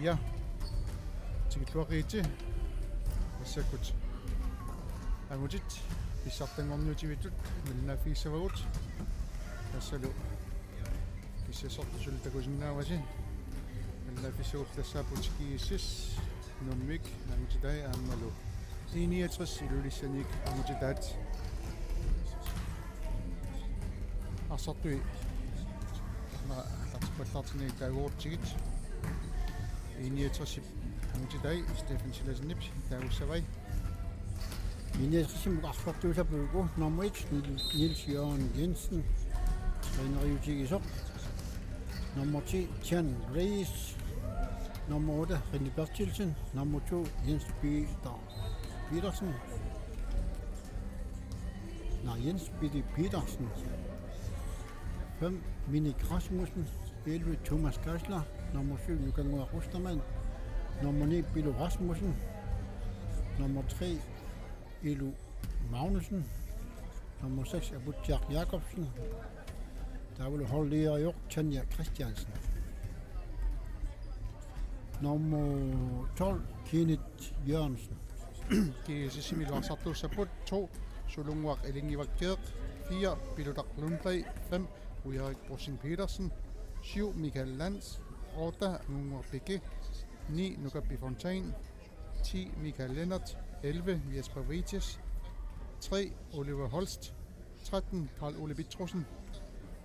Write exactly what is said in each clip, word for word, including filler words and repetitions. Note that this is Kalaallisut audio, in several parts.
Ja. Tikilluaqigitsi. Massakkut angutit pissartanngorniutivittut malinnaaffigissavarput. Tassalu kissassortut suli takusinnaavasi. Malinnaaffissagullu tassaapput G S S, Nuummi angutitai aammalu I niogtres Ilulissani angutitaat. Arsartui ma-, aallartippallaartinnagit taagorutsigit. I niogtresip angutitai Steffen Silassenip taagussavai. I niogtresimut arsartuussapput uku: nummer et, Niels Jørgen Jensen, træneriutigisoq. Nummer ti, Jan Reis. Nummer otte, René Berthelsen. Nummer to, Jens Peter Petersen. Nej, Jens Peter Petersen. Fem, Minik Rasmussen. Elleve, Thomas Geisler. Nummer syv, Nukanguaq Ostermann. Nummer ni, Pilo Rasmussen. Nummer tre, Ilu Magnussen. Nummer seks, Abutjak Jakobsen. Taavalu holdleder Tanja Christiansen. Nummer tolv, Kenneth Jørgensen. G S S-imi arsartuussapput: to, Sulunnguaq Ellingi Vakkeeq; fire, Pilutaq Lundblad; fem, Ujarik Brosing Petersen; syv, Michael Lands; otte, Angunnguaq Bigge; ni, Nukappi Fontain; ti, Michael Lennert; elleve, Jesper Vitis; tre, Oliver Holst; tretten, Karl Ole Petrussen;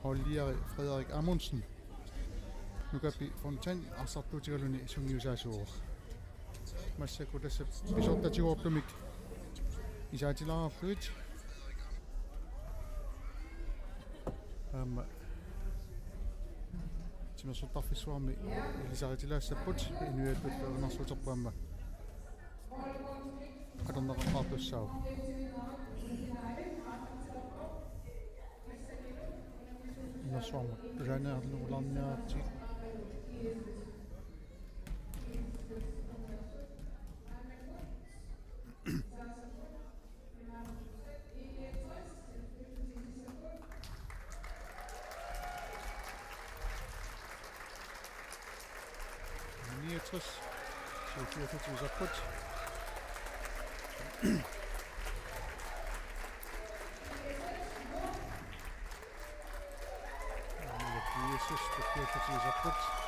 holdleder Frederik Amundsen. Nukappi Fontain arsartuutigaluni sungiusaasuuvoq. Massakkut tassa pisortatigoortumik isaatilaarlugit. Aamma timersortarfissuarmi ilisaritilaassaput, inuiattullu avanarsuuterput aamma atorneqartussaavoq. Innersuarmut tusaaneerlugu laarniaratsigit. Niogtres. Syvogfirs, Jesus, det bliver for Jesus.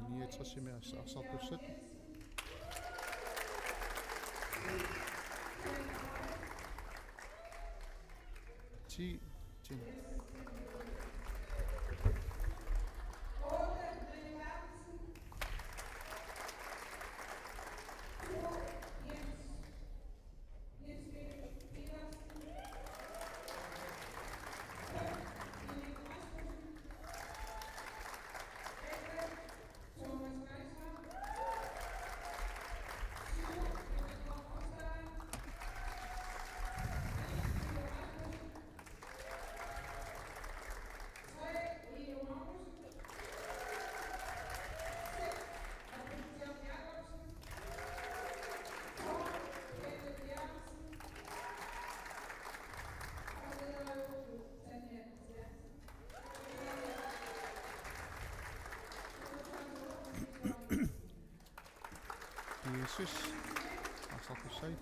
Niogtresimi arsartussat. Ti, ti. Jesus. Arsartussai.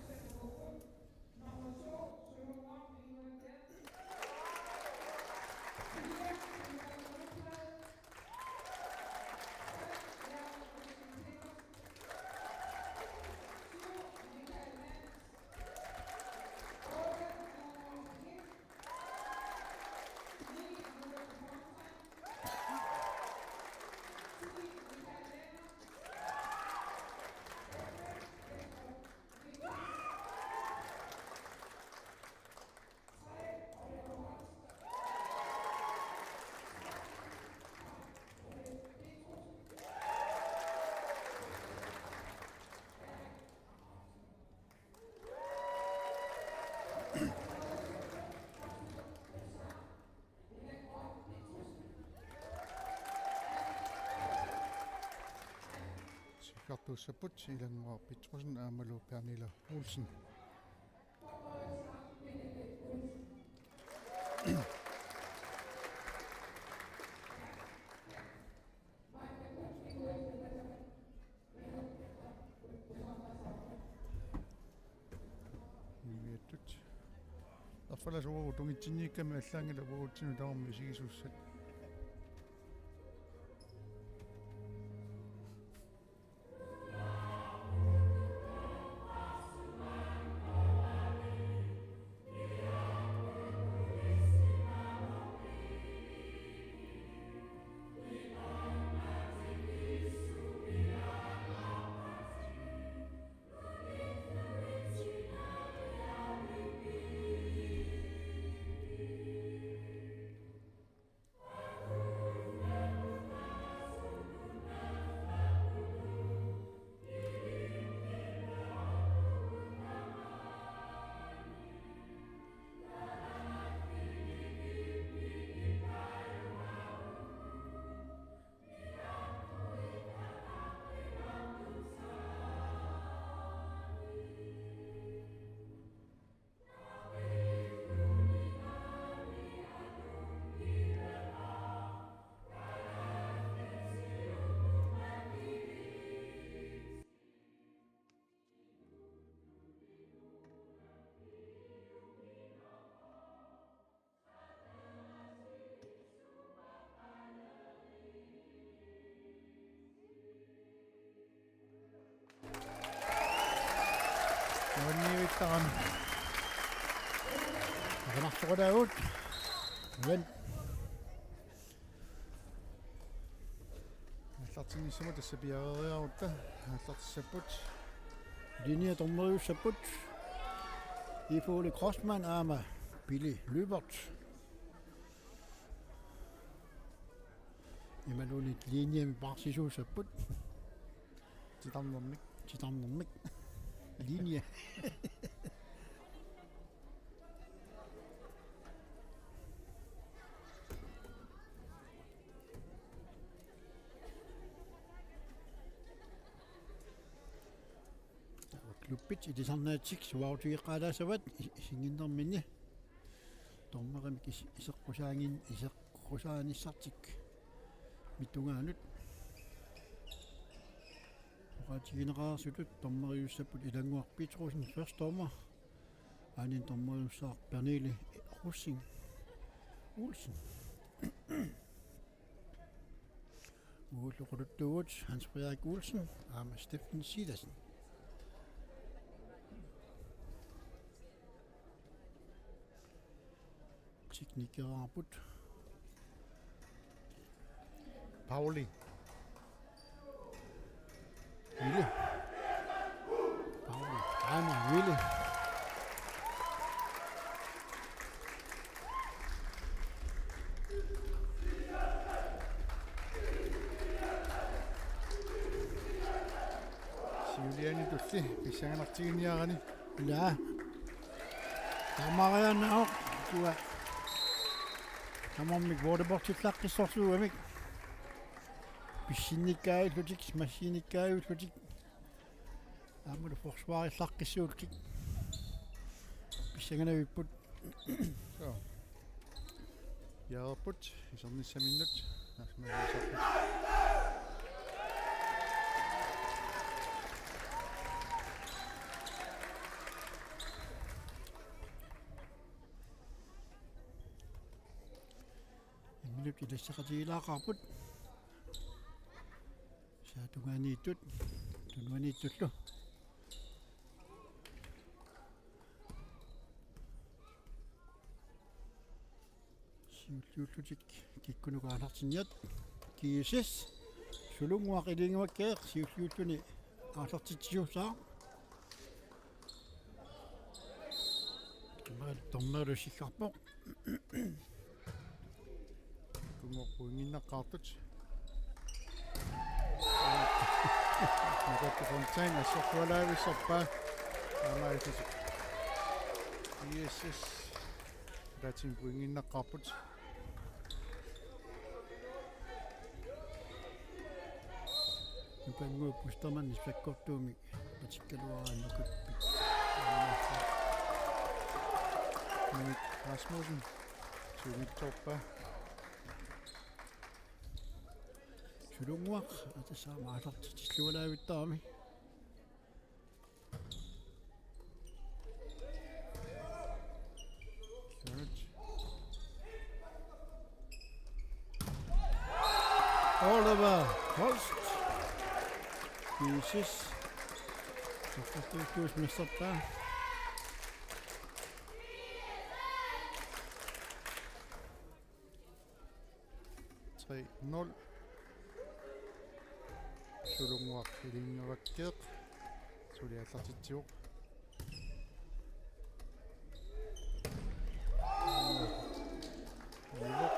Artuussapput Ilannguaq Petrussen aammalu Pernille Olsen. Iviattut. Arfalasoru tungitsinniikkami allaanngilaq uagutsinnut tamarmik isigisussat. Nuanniivittarami. Akanarsoqalaagut. Nuan. Aallartinnissamut tassa piareeriarutta aallartissapput. Linje dommeriussapput. Ifu Ole Kreutzmann aamma Billy Lyberth. Imaluunniit linjemi paarsisuussapput. Titarnermik. Titarnermik. Linje. Klubbit ilisarnaatik suaarutigeqqaalaassavaat i-, isiginnginnerminni. Dommerimik is-, iseqqusaangin-, iseqqusaanissartik mittungaanut. Oqaatigineqareersutut dommeriussapput Ilannguaq Petrussen, første dommer. Anden dommeriussaaq Pernille Rosing Olsen. Uagullu oqaluttuuvugut Hans Frederik Olsen aamma Steffen Silassen. Teknikeraarput. Pauli. Ville. Pauli. Aamma Ville. Siuliani tulli pissanganartiginiarani. Ilaa. Taamaariaannaavoq. Tua. Tamarmik volleyballerillaqqissorsuugamik. Pissinnikkaavillutik, massiinikkaavillutik. Aammalu forsvarillaqqissuullutik. Pissanganavippput. Suu. Jaarput, isernissaminnut. Nasmaavisarput. Imminut ilassaqatigilaaqaarput. Saa tungaaniittut, tunuaniittullu. Siulliullutik kikkunuku aallartinniat. G S S. Sulunnguaq Ilinnguakkeeq siulliulluni aallartitsisuussaaq. Dommer-, dommerlu sikkarpoq. Kungorpuinnginnaqqaartut. Nakattu Fontaine assorsualaavissorpaa. Aamma illutik. G S S. Latin puinnginnaqqaarput. Nukanguup Ostermannip sakkortuumik patikkaluaraanni Nukippik. Minik Rasmussen. Siunitsoorpa. Sulunnguaq, tassa aamma aallartitsillualaavittarami. Oliver Holst. Kiisis. Sakkortuuttuusut missappaa. Tre nul. Sulunnguaq Ilinnguakkeeq. Suli aallartitsivoq. Anivoq.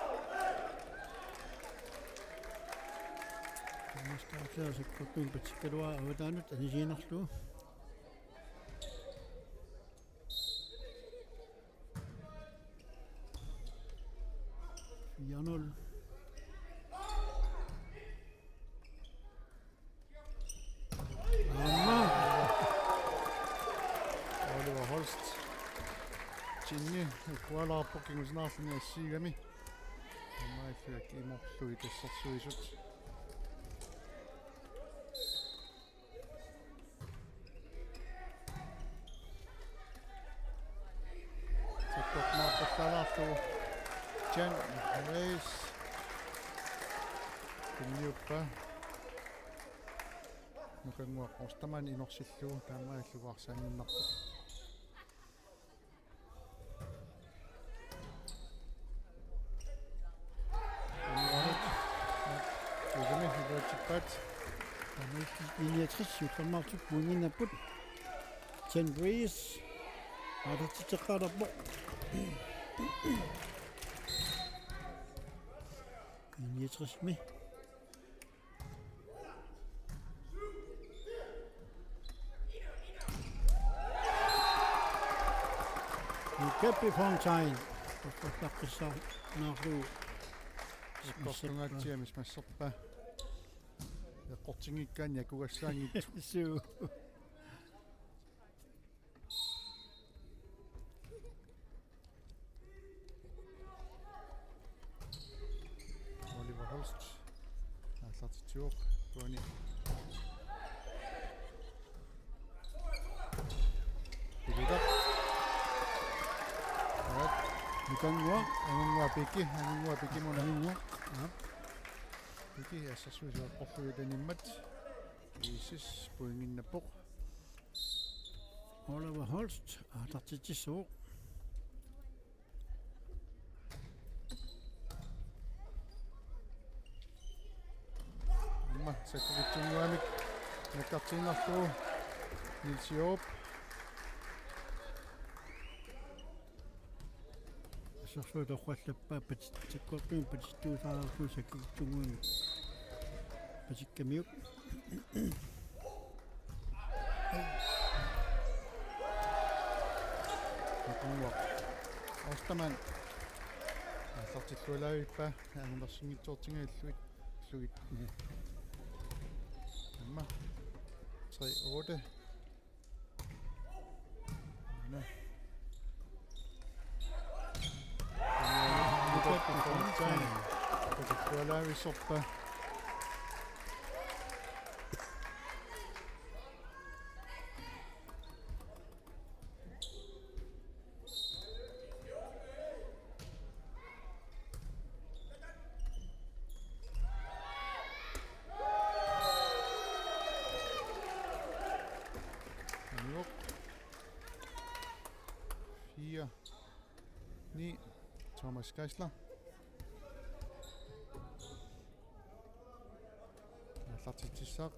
Mestaasersakkortuun patikkaluaq avataanut anisiinnarlugu. Fire nul. Aamma. Oliver Holst. Tsinni, ukkualaarpoq kingusinaarluni assiigami. Aamma illuak imorlugit assersuisut. Sakkortunaarpallaalaarlugu. Jan Reis. Tunniuppa. Nukannguaq Ostermann inorsillugu taamaalillugu arsaannginnarpoq. Tunniuanut. Tusami iluatsippaat. Niogtres siullermeersup pointinnapput. Jan Reis. Aallartitseqqaarpoq. Niogtresimi. Nukippik Fontaine. Uffaqqisaarnaarlugu. Eqqortungaatsiaq mismasserpaa. Eqqortinngikkaanni akugassaanngitsoq. Suu. Oliver Holst. Aallartitsivoq. Tuani. Pilutaq. Aat. Nukannguaq. Angannguaq Piki. Angannguaq Piki muna. Angannguaq. Aap. Piki assersuisoq eqqorlugu tanimmat. Kiisis pointinnappoq. Oliver Holst, aallartitsissuuvoq. Aamma sakkukitsunnguamik nakkartiinnarlugu Niels Joop. Assersuut torrallappaa patit-, sakkortuumik patittuusaarlugu sakkukitsunnguamik patikkamiuk. Nukannguaq Ostermann. Aallartillualaavippaa, angunersinngitsoortinngilluit, -lluit. Aamma. Tre otte. Nå. Tualaavissorpaa. Anivoq. Fire. Ni. Thomas Geisler. Aallartitsissaaq.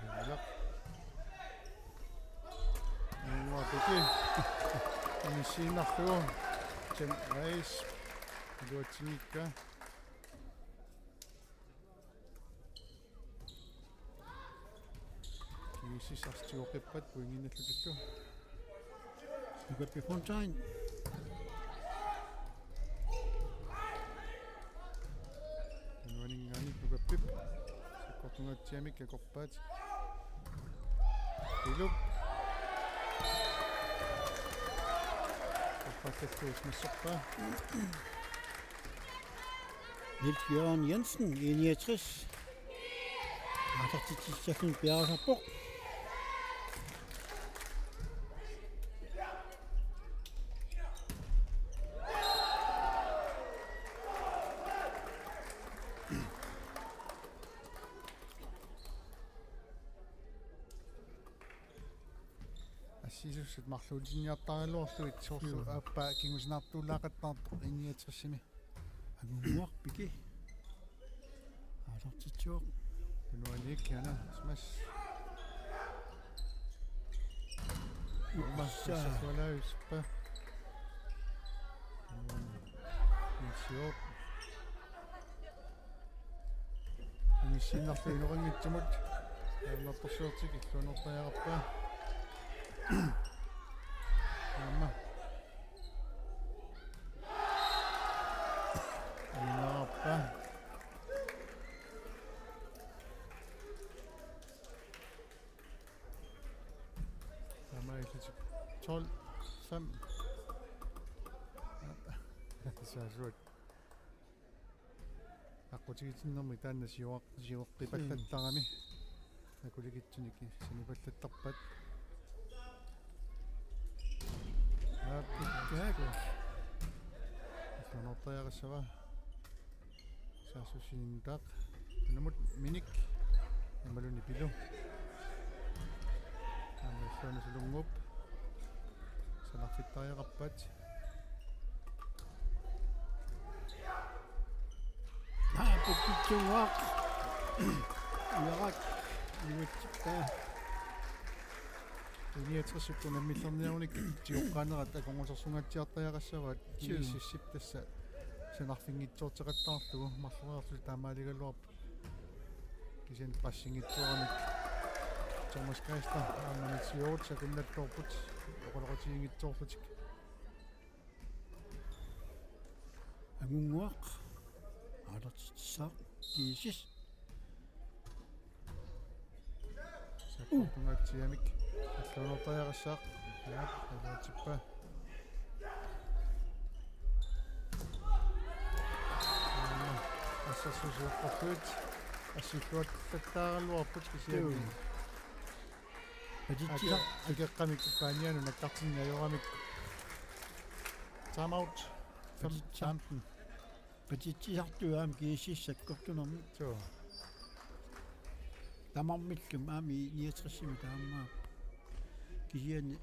Aallartitaq. Angannguaq Piki. Inissiinnarlugu. Jan Reis. Iluatsinngikkaa. Kiisis artigoqippat pointinnallutillu. Nukippik Fontaine. Sakkortungaatsiamik akorpaat. Iluk. Akorpaallakkuus massappaa. Niels Jørgen Jensen, I niogtres. Aallartitsissagami piareersarpoq. Assisussat marluutinniartaraluarlugit soorlu Joo. aappaa kingusinaartuulaaqattaartoq I niogtresimi. Angunnguaq Piki. Aallartitsivoq. Tunuaniik Kiana Smash. Uumma Ussa. Sassalaajuspa. Niels Jørgen. Inissiinnarlugu inoqanngitsumut. Ajornartorsiortik illuanortariaqarpaa. Aamma. Ajornarpaa. Taamaalillutik tolv fem. Saassuat. Aqqutigitinnermi taanna siuaq-, siuaqqipallattarami. Akulikitsunik sanipallattarpaat. Aap, pikkaak. Illuanortariaqassavaa. Saassussinintaaq. Tunumut Minik. Imaluunniit Pilu. Aamma illuanut Sulunnguup. Sanarfittariaqarpaat. Aa, pukkitsuugaaq. Ujarak. Iluatsippaa. I niogtres unammillerniarunik tigoqqaanerat akornusersorngaatsiartariaqassavaat. Joo. G S S-ip tassa sanarfinngitsoorteqattaarlugu marloriarlutik taamaaligaluarput. Kisianni pressinngitsoorami Thomas Geisler aamma Niels Jørgen sakunnattoorput oqaloqatiginngitsoorlutik. Angunnguaq. Aallartitsissaaq. G S S. Sakkortungaatsiamik. Illuanortariaqassaaq. Aap, ilaatsippaa. Aamma assersuusiorput. Assilluattattaaraluarput kisianni. Joo. Patitsisa-, ake-, akeqqamik paanianut nakkartinneq ajoramik. Time out. Fem-, Patitsa-, femten. Patitsisartut aamma G S S sakkortunermik. Joo. Tamarmillumi aamma I niogtresimi taamaappoq. Kisianni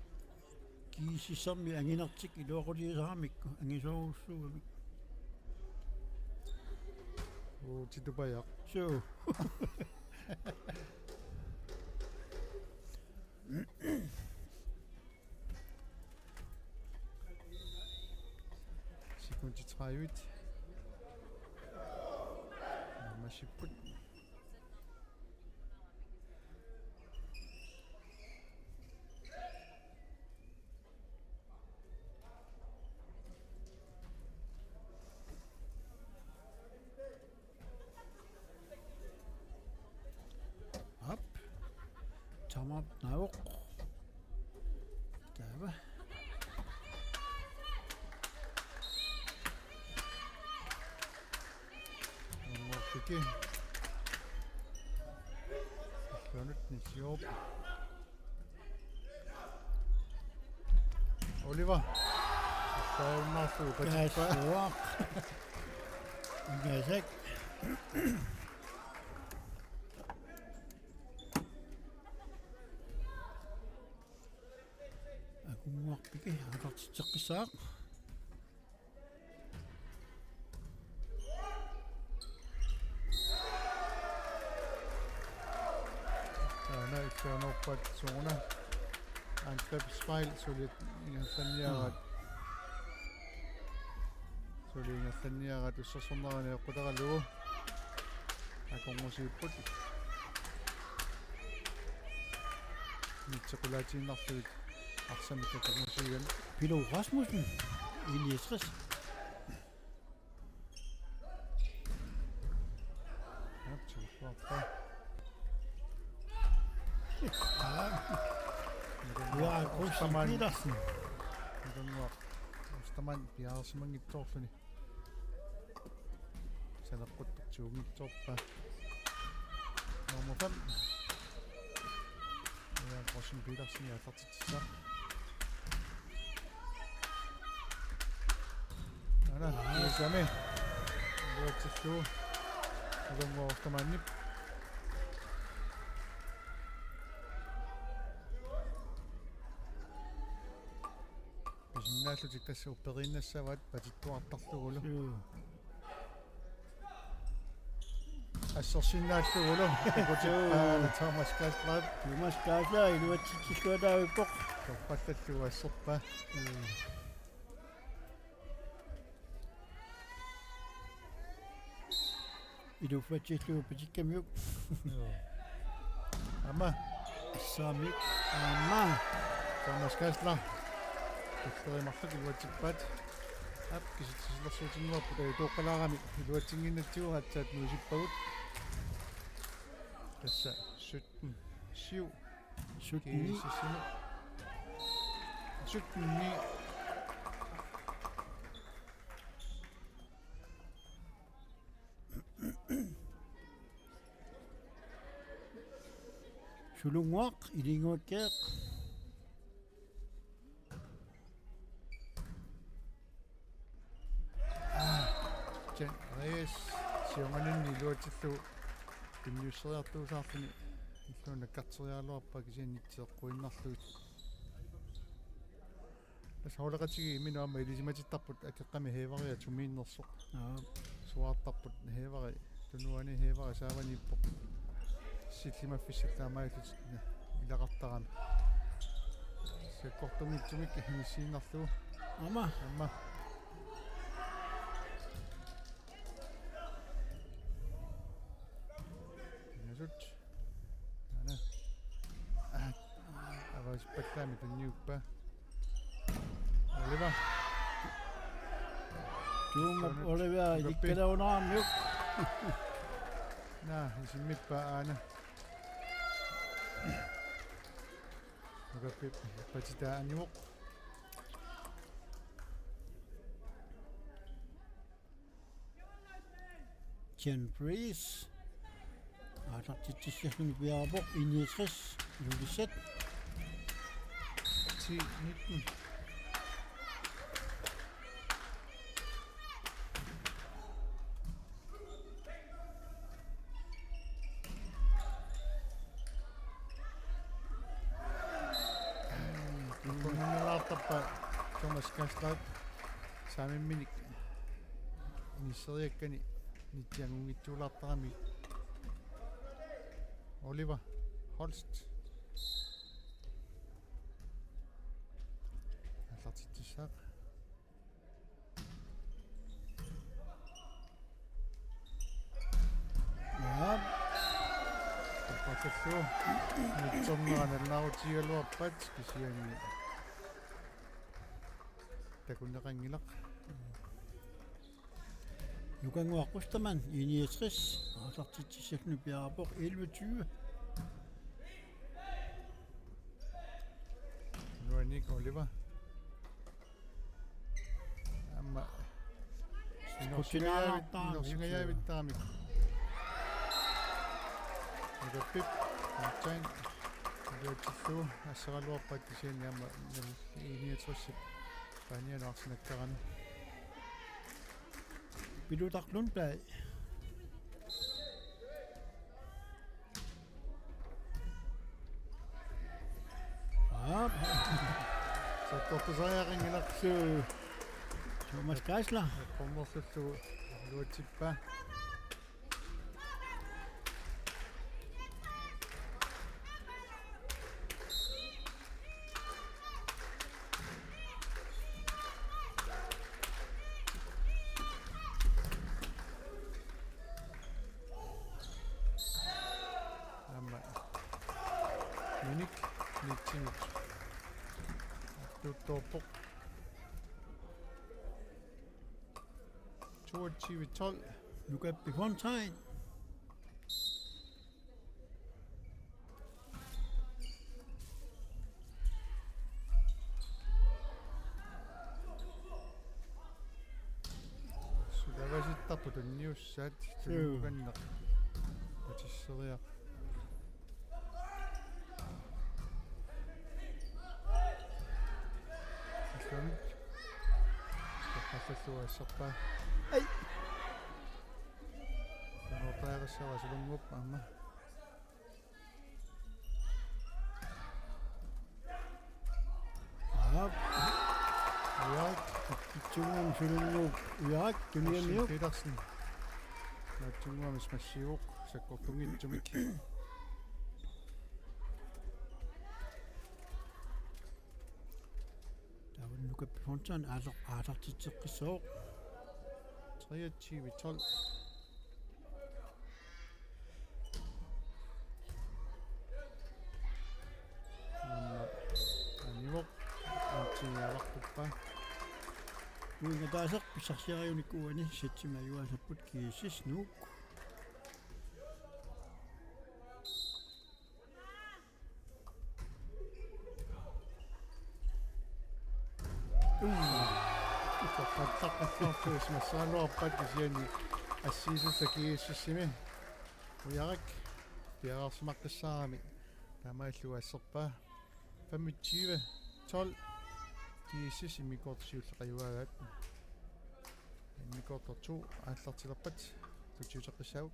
G S S-ermi anginertik iluaquliusaramikku angisoorujussuugamik. Uu, titupajaq. Suu. Sekundit tredive. Naammassipput. Aap. Tamarmik naavoq. Taava. Angunnguaq Piki. Illuanut Niels Jørgen. Oliver. Saajunnaarlugu patippaa. Kaassuaq. Ingasak. Angunnguaq Piki aallartitseqqissaaq. Taanna illuanorpaat suna. Angreb Spejl suli ingerlanniaraat. Suli ingerlanniaraat ussersornerani eqqutaralugu. Akornusiipput. Mitsequlaatiinnarlugit arsamik akornusiigamik. Pilo Rasmussen, I niogtres. Ja, Suusuarpa. Aa. Uanga Kuusi Ostermann. Petersen. Uanga Ostermann piareersimanngitsoorluni. Saneqquttortuunngitsoorpaa. Nummer fem. Uanga Kuusi Petersen aallartitsissaaq. Aana, Sami. Iluatsillugu. Uanga Ostermannip. Pisinnaallutik tassa upperiinnassavaat patittuartarlugulu. Suu. Assersinnaallugulu. Ukutippaa Thomas Kaasler. Thomas Kaasler iluatsitsilluataavippoq. Torpallallugu asserpaa. Mm. Iluatsillugu pitikkamiuk. Joo. Aamma. Sami. Aamma. Thomas Kaasler. Tullerimarluk iluatsippaat. Aap, kisitsilersuutinnerput, ee, tooqqalaarami iluatsinnginnatsigu aatsaat nuisippagut. Tassa sytten syv. Sytten ni. G S S-imut. Sytten ni. Sulunnguaq, Ilinnguakkeeq. Jan Reyes siornanini iluatsillugu tunniusseriartuusaarluni illuun nakkarteriaraluarpaa kisianni nitseqquinnarlugit. Tassa holdeqatigiit imminut aamma ilisimatittarput akeqqami Haveria tumiinnersoq. Aa. Suaartarput Haveri tunuani, Haveri saavaniippoq. Sillimaffissat taamaalillutik ilaqartarami. Sakkortunngitsumik inissiinnarlugu. Aamma. Aamma. Pingasut. Aana. Ah. Avaasippallaamik tunniuppaa. Oliver. Tuumap Oliver, Oliver ilikkalaunaarmiuk. Naa, isimmippaa aana. Nukappiup patitaa anivoq. Jan Fries. Aallartitsissalluni piareerpoq, enogtres, Ilulissat. Ti nitten. Kunnilaartarpa Thomas Kaasler. Saamimminik inisseriakkani nitsiangunngitsuulaartarami. Oliver Holst. Aallartitsissaaq. Ja. Tapassallu. Nitsornera nalunaarutigigaluarpat kisianni takuneqanngilaq. Nukannguaq Ostermann, enogtres, aallartitsissalluni piareerpoq, elleve tyve. Nuannik Oliver. Aamma. Kutsinaartaami. Inorsingajaavittarami. Nukappiup. Martin. Iluatsillugu. Asseraluarpaat kisianni aamma enogtres. Paanianuarsinakkarani. Pilutaq Lundblad. Aap. Sakkortusariaqanngilaq. Suu. Thomas Kaasler. Qummersullu iluatsippaa. Aamma. Minik nitsinut. Tuttorpoq. Toogtyve tolv. Nukappi Fontain. Tunniussaat. Suu. Tunukanneq. Atisseriaq. Illunik. Toqqassallugu asserpaa. Ai. Nuortariaqassavaa Sulunnguup aamma. Aap. Ujarak. Itsunnguamik Sulunnguup Ujarak. Tunianiuk. Petersen. Naatsunnguamik smashiuvoq sakkortunngitsumik. Taava Nukappi Fontan aalar-, aalartitseqqissaaq. Treogtyve tolv. Aamma anivoq. Aamma tingaavarpuppa. Uinga taaseq pissarsiariunik uani setsima ajuaasarput G S S Nuuk. Utoqqattaqqissaartuusmassaaluarpat kisianni assiisussa G S S-imi. Ujarak piareersimaqqissaarami taamaallugu asserpaa. Femogtyve tolv. G S S immikkoortoq siulleq ajugaagaat. Immikkoortoq to aallartilerpat tutsiuteqqissaaq.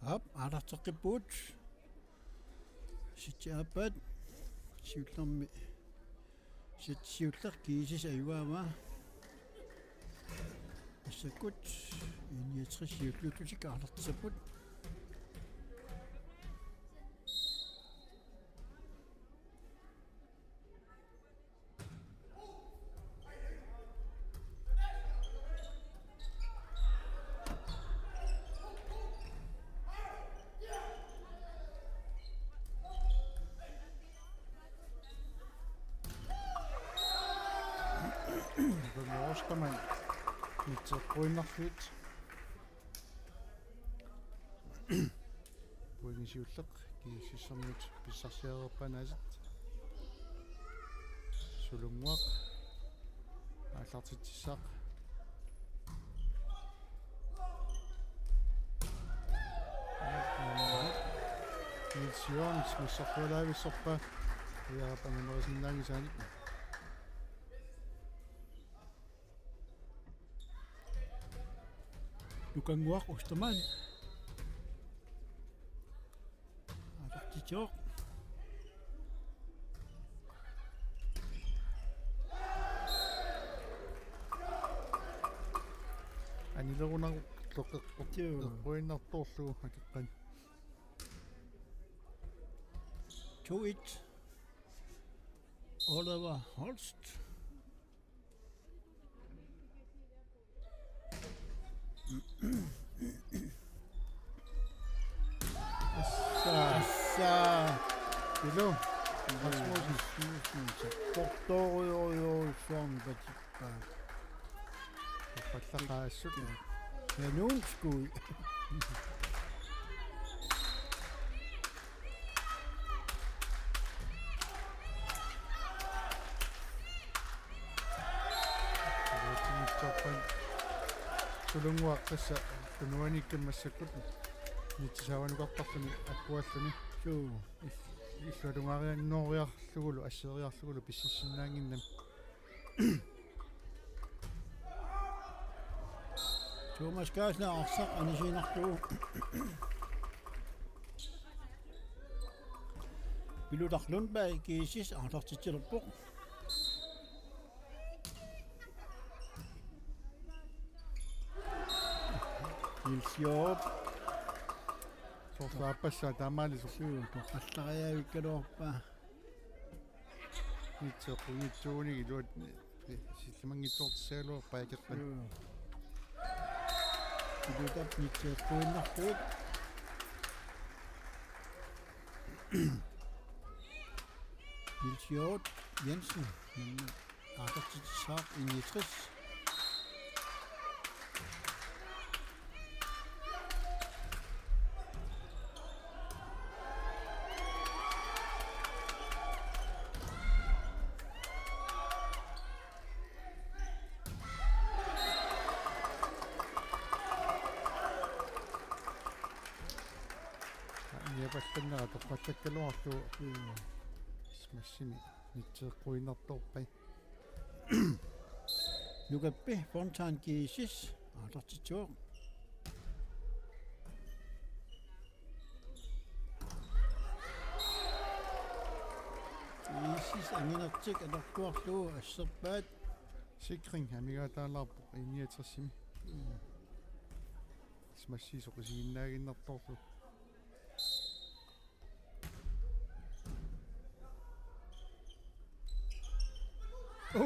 Aap, aalarteqqippugut. Sitsi aappaat. Siullermi Set siulleq, G S S ajugaavaa. Massakkut I niogtres siulliullutik aallartissapput. Nukammi oqarsimasoq Nitseeqquinnarlutik. Pointi siulleq G S S-ermiut pissarsiareerpaat aasiit. Sulunnguaq aallartitsissaaq. Niels Jørgensen massakkut laavissorpaa. Iarap angunerisinnaagisaanik. Nukannguaq Ostermann. Aallartitsivoq. Anilerunartoq eqqu-, Joo. Eqquinnartorlugu akeqqani. To et. Oliver Holst. Assa. Assa. Ilo. Rasmussen. Rasmussen. Tortorujorujorujussaanik patippaa. Pallaqaassut. Kanonskud. Sulunnguaq tassa tunuaniikkami massakkut nitsisaanukartarluni akualluni. Suu. Illuatungaariannooriarlugulu, asseeriarlugulu pississinnaannginnami. Thomas Kaasner arsaq anisiinnarlugu. Pilutarlunpa G S S aallartitsilerpoq. Niels Jørgen. Soorlu aappassaa taamaalisoq. Suu, toqqallariaavikkaluarpaa. Nitseeqqunngitsuunik iluat sillimanngitsoortissagaluarpaa akeqqani. Suu. Ilutap nitseeqquinnarlutik. Niels Jørgen Jensen. Aallartitsissaaq I niogtres. Niapallanneq toqqallakkaluarlugu. Mm. Smash-imi nitseeqquinnartorpai. Nukappi Fontan G S S aallartitsivoq. G S S anginertik atorluarlugu asserpaat. Sikring amigaataalaarpoq I niogtres-imi. Mm. Smash-i soqutiginnaaginnartorlu. Oh!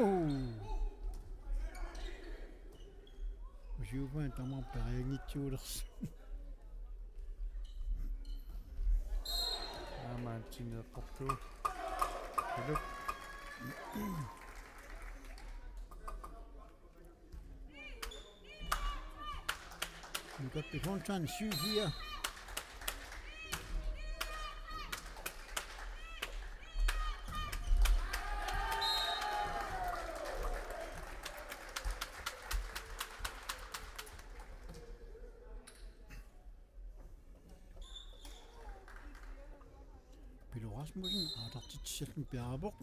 Usiupaat tamaat perianngitsuulersoq. Aamma antinneeqqorlugu. Ilup. Nukappi Fontan syv fire. Pilo Rasmussen aallartitsissallugu piareerpoq.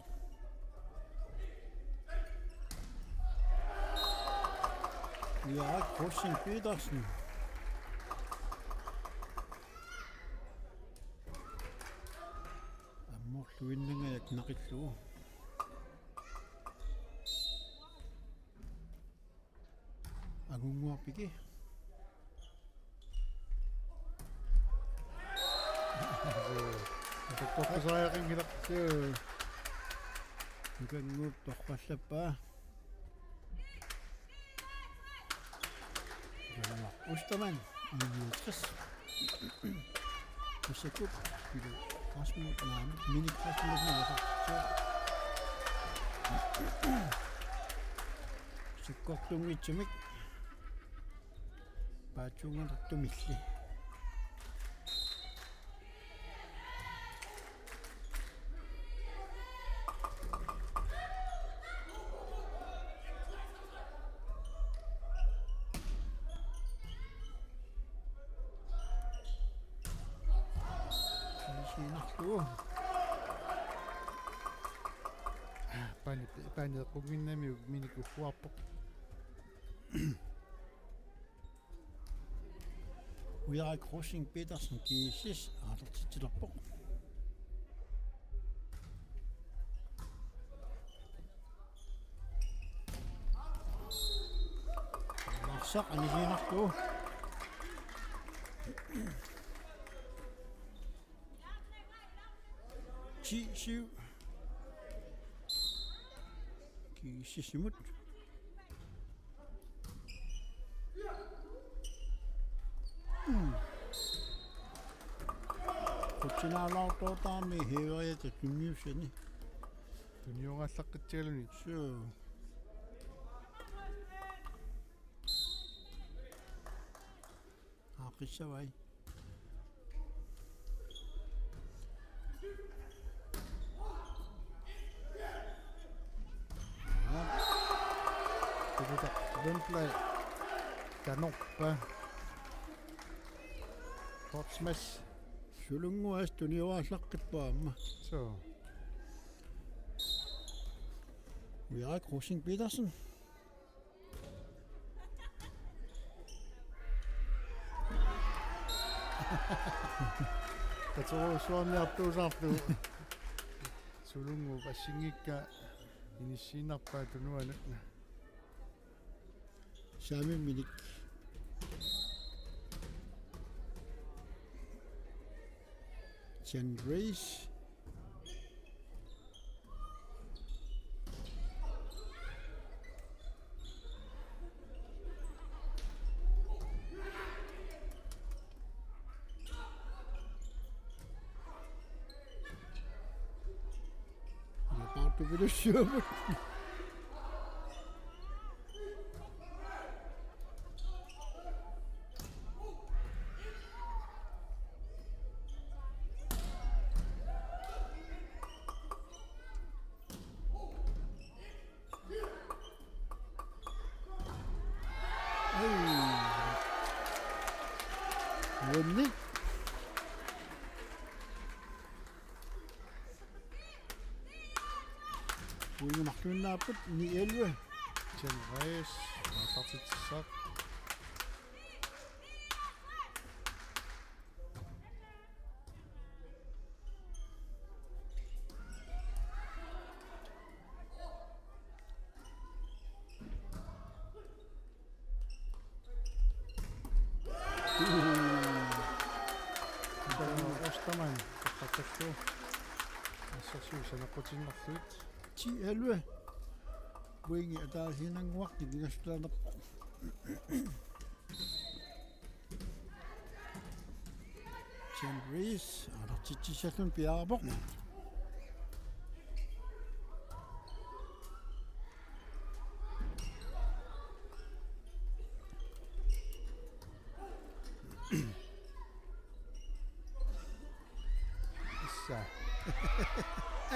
Ulrik Rosing Petersen. Ammorluinnangajak naqillugu. Angunnguarpik. Atukkortusariaqanngilaq. Suu. Nukannguup torrallappaa. Ostermann, enogtres. Massakkut Pilo Rasmus, nej, Minik Rasmussen er så. Sakkortuunngitsumik paatsuunganartumilli. Sinarlu. Pani, pani qunginnami Minik uffuarpoq. Ujaaq Rosing Petersen, G S S, aallartitsilerpoq. Arsaq anisiinarlugu. Ti syv. G S S-imut. Mm. Qutsinaalaartoortarami hiiveriata tunniussani. Tunniungallaqqitsigaluni. Suu. Aaqqissavai. Tukutaq Lundblad. Kanorpa. Kort smash. Sulunnguaq tunniuallaqqippoq aamma. Suu. Ujaaq Rosing Petersen. Katerussuarniartuusaarlugu. Sulunnguup assinngikkaa inissiinnarpaa tunuanut. Saami Minik. Jan Reis. Napaartupilussuugut. Ai. Uannik. Uinga marluinnaapput ni elleve. Jan Reis, aallartitsissaaq. Ostermann, taqqaqqallu. Assersuut sanaqqutiinnarlugu. Ti elleve. Pointi ataasiinnannguartik ingerlanerpoq. Jan Reis, aallartitsissalluni piareerpoq. Issa.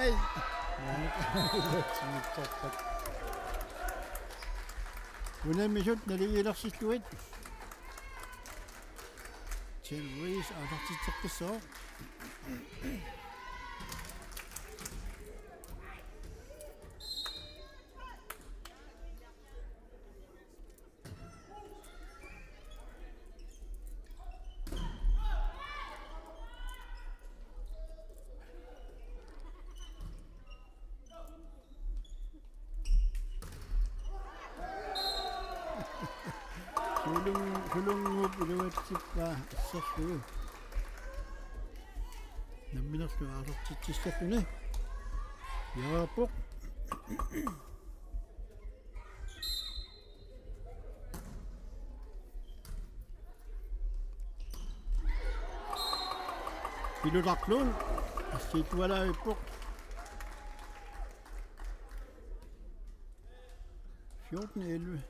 Ai. Unammisut naligiilersillugit. Jan Reis aallartitseqqissaaq. Sulung-, Sulunguup iluatsippaa assersugu. Namminerlu aallartitsissalluni. Jaappoq. Pilutaq Lund. Assiittualaavippoq. Fjorten elleve.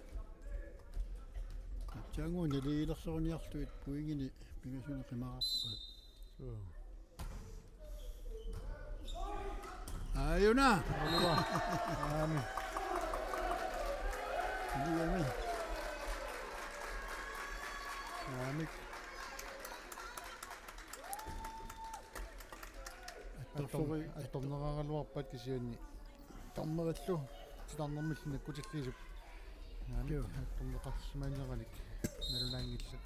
Aatsaannguaq nalilersorniarlugit pointinik pingasunut qimararpaat. Suu. Aajuna. Oliver. Aami. Aami. Aami. Attorferi-, attorneraraluarpat kisianni. Dommerillu titarnermillu nakkutilliisup. Aami. Joo. Attorneqarsimaanneranik nalunaanngillat.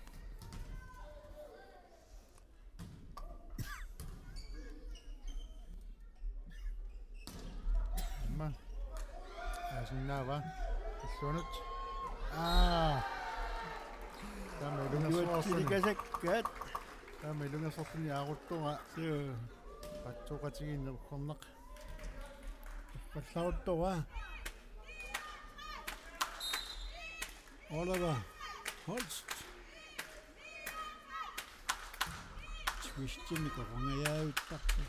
Aamma. Aasinnaava. Illuanut. Aa. Taama ilungersorluni. Iluatsilikasaakkaat. Taama ilungersorluni aaruttunga. Joo. Patsooqatigiinneq uggornaq. Pallaaruttunga. Oliver Holst. Twistimik orungajaavittarput.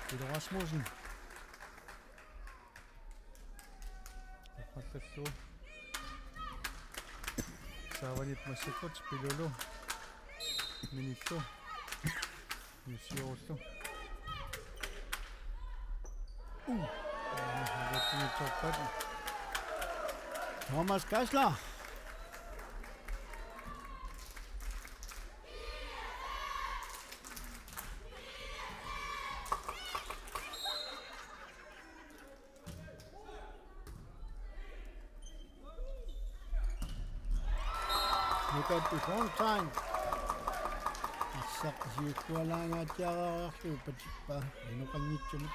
Pilo Rasmussen. Qallallu. Saavanip massakkut Pilulu. Minillu. Niussiorullu. Uh. Aa, Thomas Geisler. Nukaattu Thornstein. Arsaq siullualaangaatsiareriarlugu patippaa. Inoqanngitsumik.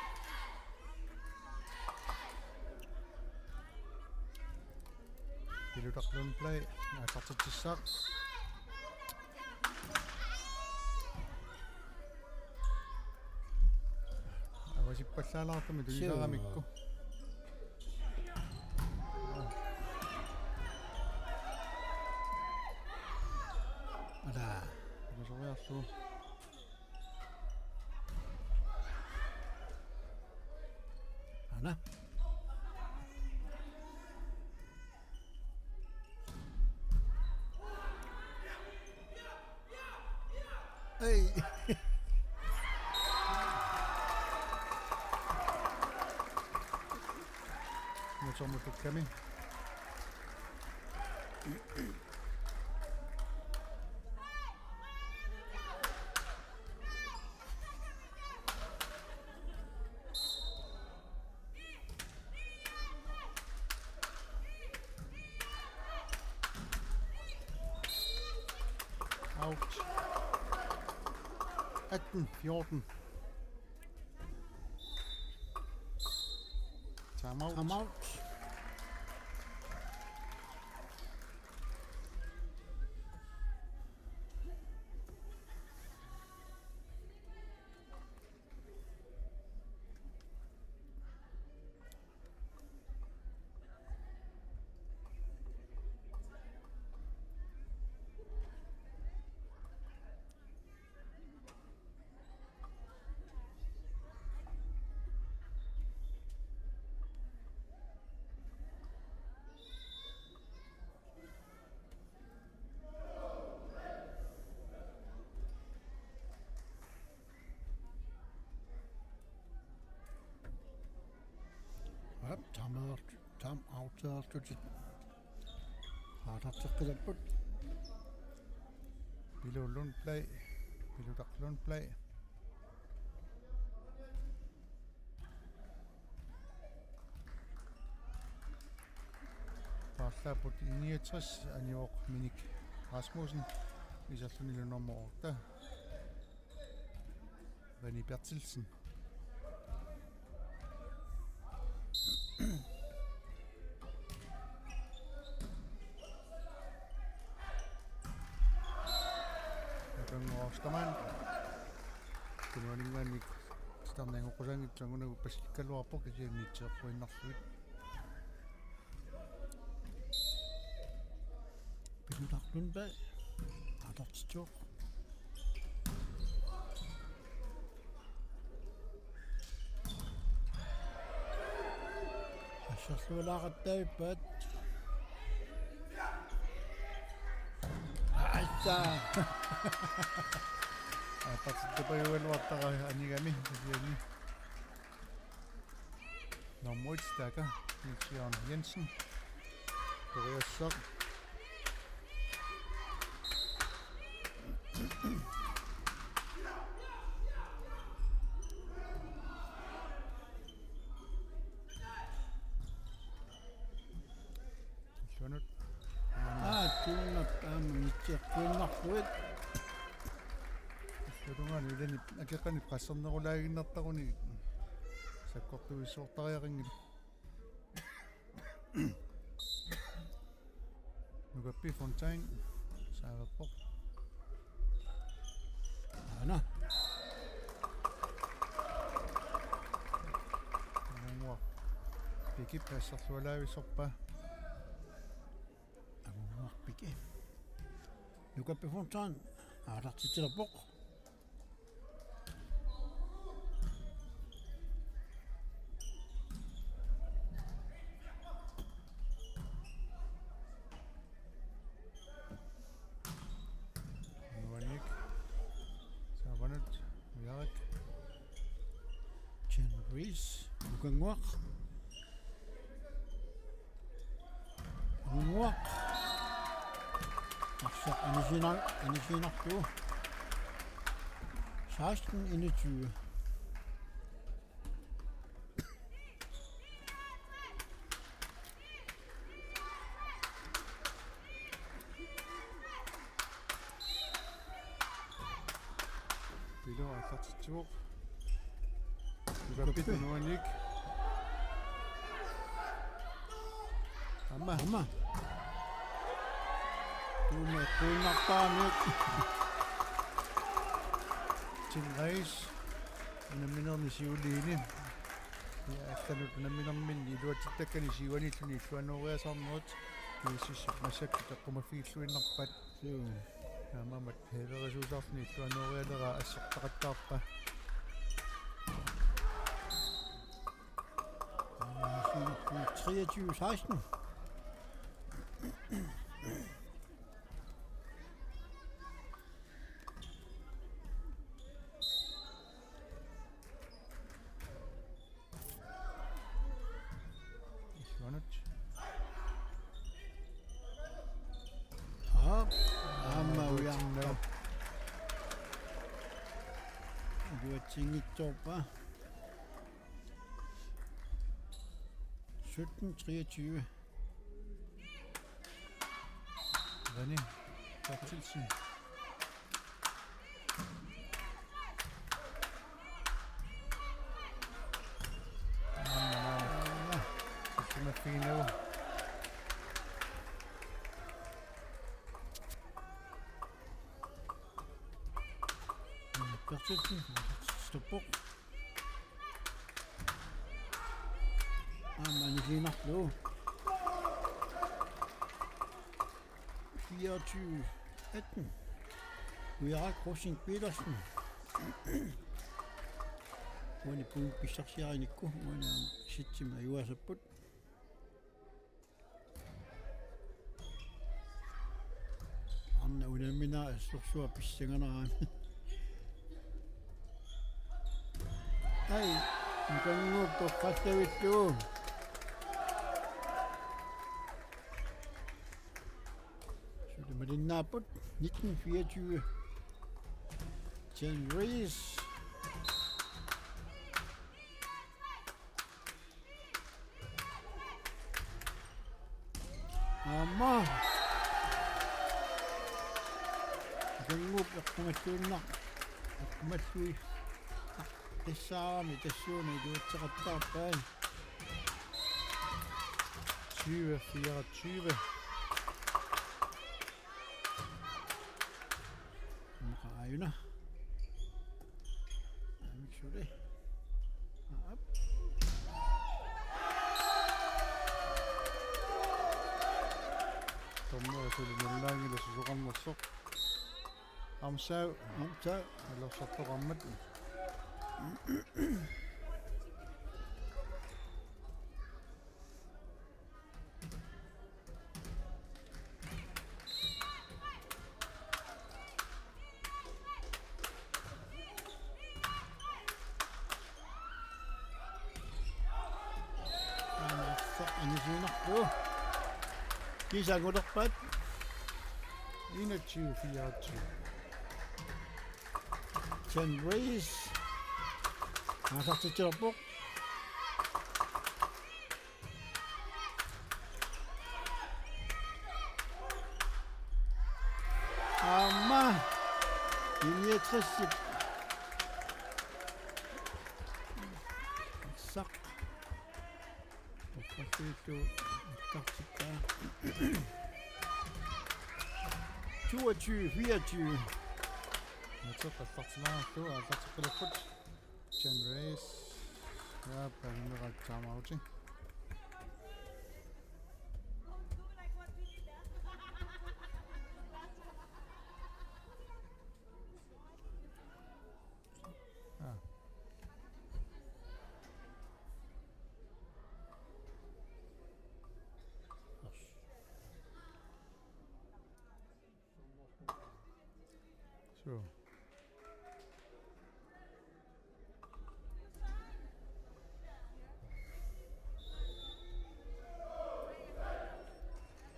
Pilutaq Lundblad. Aallartitsissaaq. Avasippallaalaartumik tunisaramikku. Ala. Avasoriarlugu. Ana. Ei. Motormut tukkami. Out. Atten fjorten. Time out. Time out. Aap, time out, time out-erlutik. Aallarteqqilapput. Pilu Lundblad, Pilutaq Lundblad. Paarlaapput I niogtres, Anivoq Minik Rasmussen, iserlunilu nummer otte, René Berthelsen. Angitsangunagu passikkaluarpoq kisianni itseeqquinnarlugit. Pinunarlun bag. Atortitsuoq. Asserlualaaqattaavippat. Aitsa. Atortitsupajugaluartara anigami kisianni. Nummer et, taakku Niels Jørgen Jensen. Toriassaq. Illuanut. Aa, tunnap aamma itseeqquinnarlugit. Illuatungaani ilani akeqanit qassernerulaaginnartaruni sakkortuissuortariaqanngilaq. Nukappi Fontaine saaverpoq. Aana. Nungua. Pikip asserlualaavissorpaa. Amunnguarpik. Nukappi Fontaine aalartitsilerpoq. Nuannik. Saavanut. Ujarik. Jen Rees. Nukannguaq. Nukannguaq. Arsaq anisiinar-, anisiinnarlugu. Seksten enogtyve. Pilo aallartitsivoq. Nukappi. Nukappi. Nuannik. Aamma. Aamma. Tuume kuinnartaamik. Tim Reis. Unamminermi siuliini. Ja, allanut unamminerminni iluatsittakkani siuaniilluni illuanooriasaarnerit. Kiisissut massakkut eqqumaffigilluinnarpaat. Suu. Taamaammat heelerisuusaarluni illuanoorialeraa assertaqattaarpaa. Treogtyve seksten. Illuanut. Aa, aamma ujartaa. Iluatsinngitsoorpaa. Sytten treogtyve. René Berthelsen. Aamma maanna. Sissimaffiginnagu. Berthelsen. Stoppoq. Aamma anisiinnarlugu. Fireogtyve atten. Ujarak Rosing Petersen. Uani puun pissarsiarinikku. Uani aamma sitsimik ajugaassapput. Arnaq unammineq assorsuaq pissanganarami. Ai, Nukannguup toqqassavillugu. Suli malinnaapput nitten fireogtyve. Jen Rees. Aamma. Nukannguup eqqumalluinnaq. Eqqumalluinnaq. Tassaarami tassuuna iluatseqattaarpai. Tyve fireogtyve. Maqa aajuna. Aamma suli. Suli nalunaagilasoqarnersoq. Aamma Saava. Aamma Saava. Nalorsartoqarmat. Aamma arsaq anisiinnarpoq. Kiisaanngulerpaat. Enogtyve fireogtyve. Chen Reis. Aasartitsilerpoq. Aamma. Niogtres. Saq. Uffalliillu ikkartippa. Toogtyve fireogtyve. Matseqqallartilaarlugu aallarteqqilerput. Chen Reis. Ja, Palmera timeouti. Ah. So.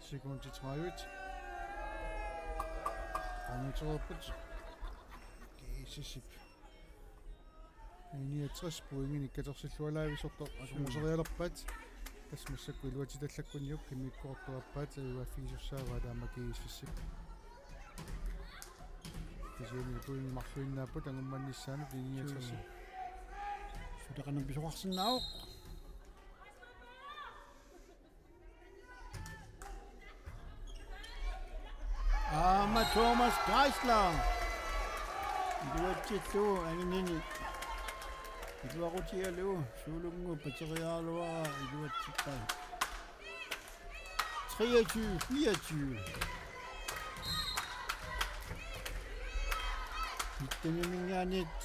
Sekundit tredive. Aamma toorput. G S S-ip. Niogtres pointinik katersillualaavisortoq atumuserialerpaat. Tassa massakkut iluatitallakkunniuk immikkoortuaappaat ajugaaffigisussaavaat aamma G S S-ip. Kisianni pointit marluinnaapput angummannissaanut niogtres. Suu. Sutaqanam pisoqarsinnaavoq. Aamma Thomas Geisler. Iluatsillugu anginnini. Iluaqutigalugu Suulunnguup pateriaraluara iluatsippai. Treogtyve fireogtyve. Nitteniminngaanniit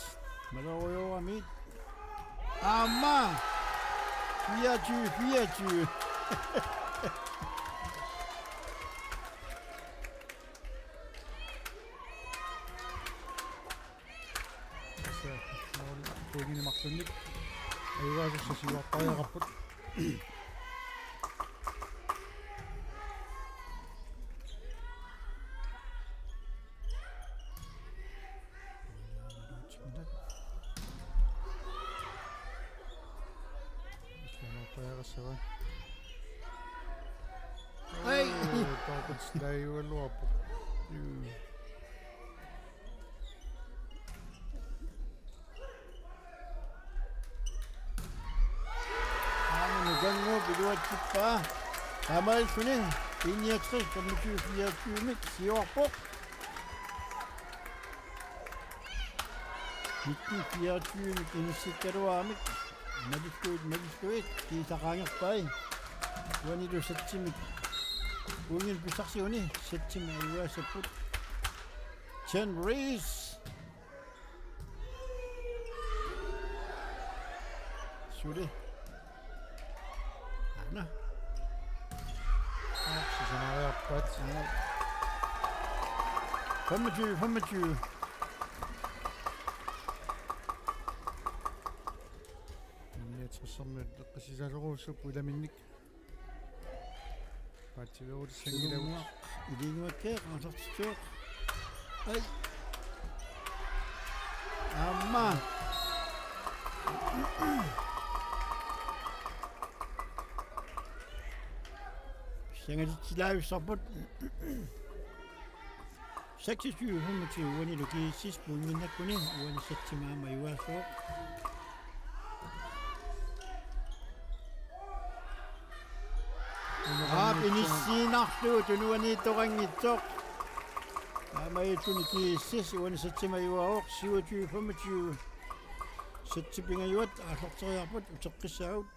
malerujoorami. Aamma. Fireogtyve fireogtyve. Tassa måli pointinik marlunnik. Ajugaasussat siuartariaqarput. Ai! Taakku slaiugaluarpoq. Juu. Aamma Nukannguup iluatsippaa. Taamaalilluni B niogtres femogtyve fireogtyve-mik siuarpoq. Nitten fireogtyve-mik inissikkaluaramik. Malilluit, malilluit, kiisaqaangerpai. Uanilu settimik. Uungilu pissarsiuni, settimik ajugaassapput. Chen Reis. Suli. Aana. Aa, sisamariarpaat. Aana. Femogtyve, femogtyve. Niogtressermiut eqqissisaasorujussuk ilaminnik. Paatsiveerutissanngilagut. Iliumakkeeq aasartittoq. Ai. Aamma. Sangalitsilaavissarput. Seksogtyve femogtyve uanilu G S S pointinnakkuni uani settimik aamma ajugaassaaq. Aap, inissiinnarlugu tunuaniittoqanngitsoq. Taamaalilluni G S S uani settimik ajugaavoq syvogtyve femogtyve. Setti pingajuat aallarteriarput uteqqissaagut.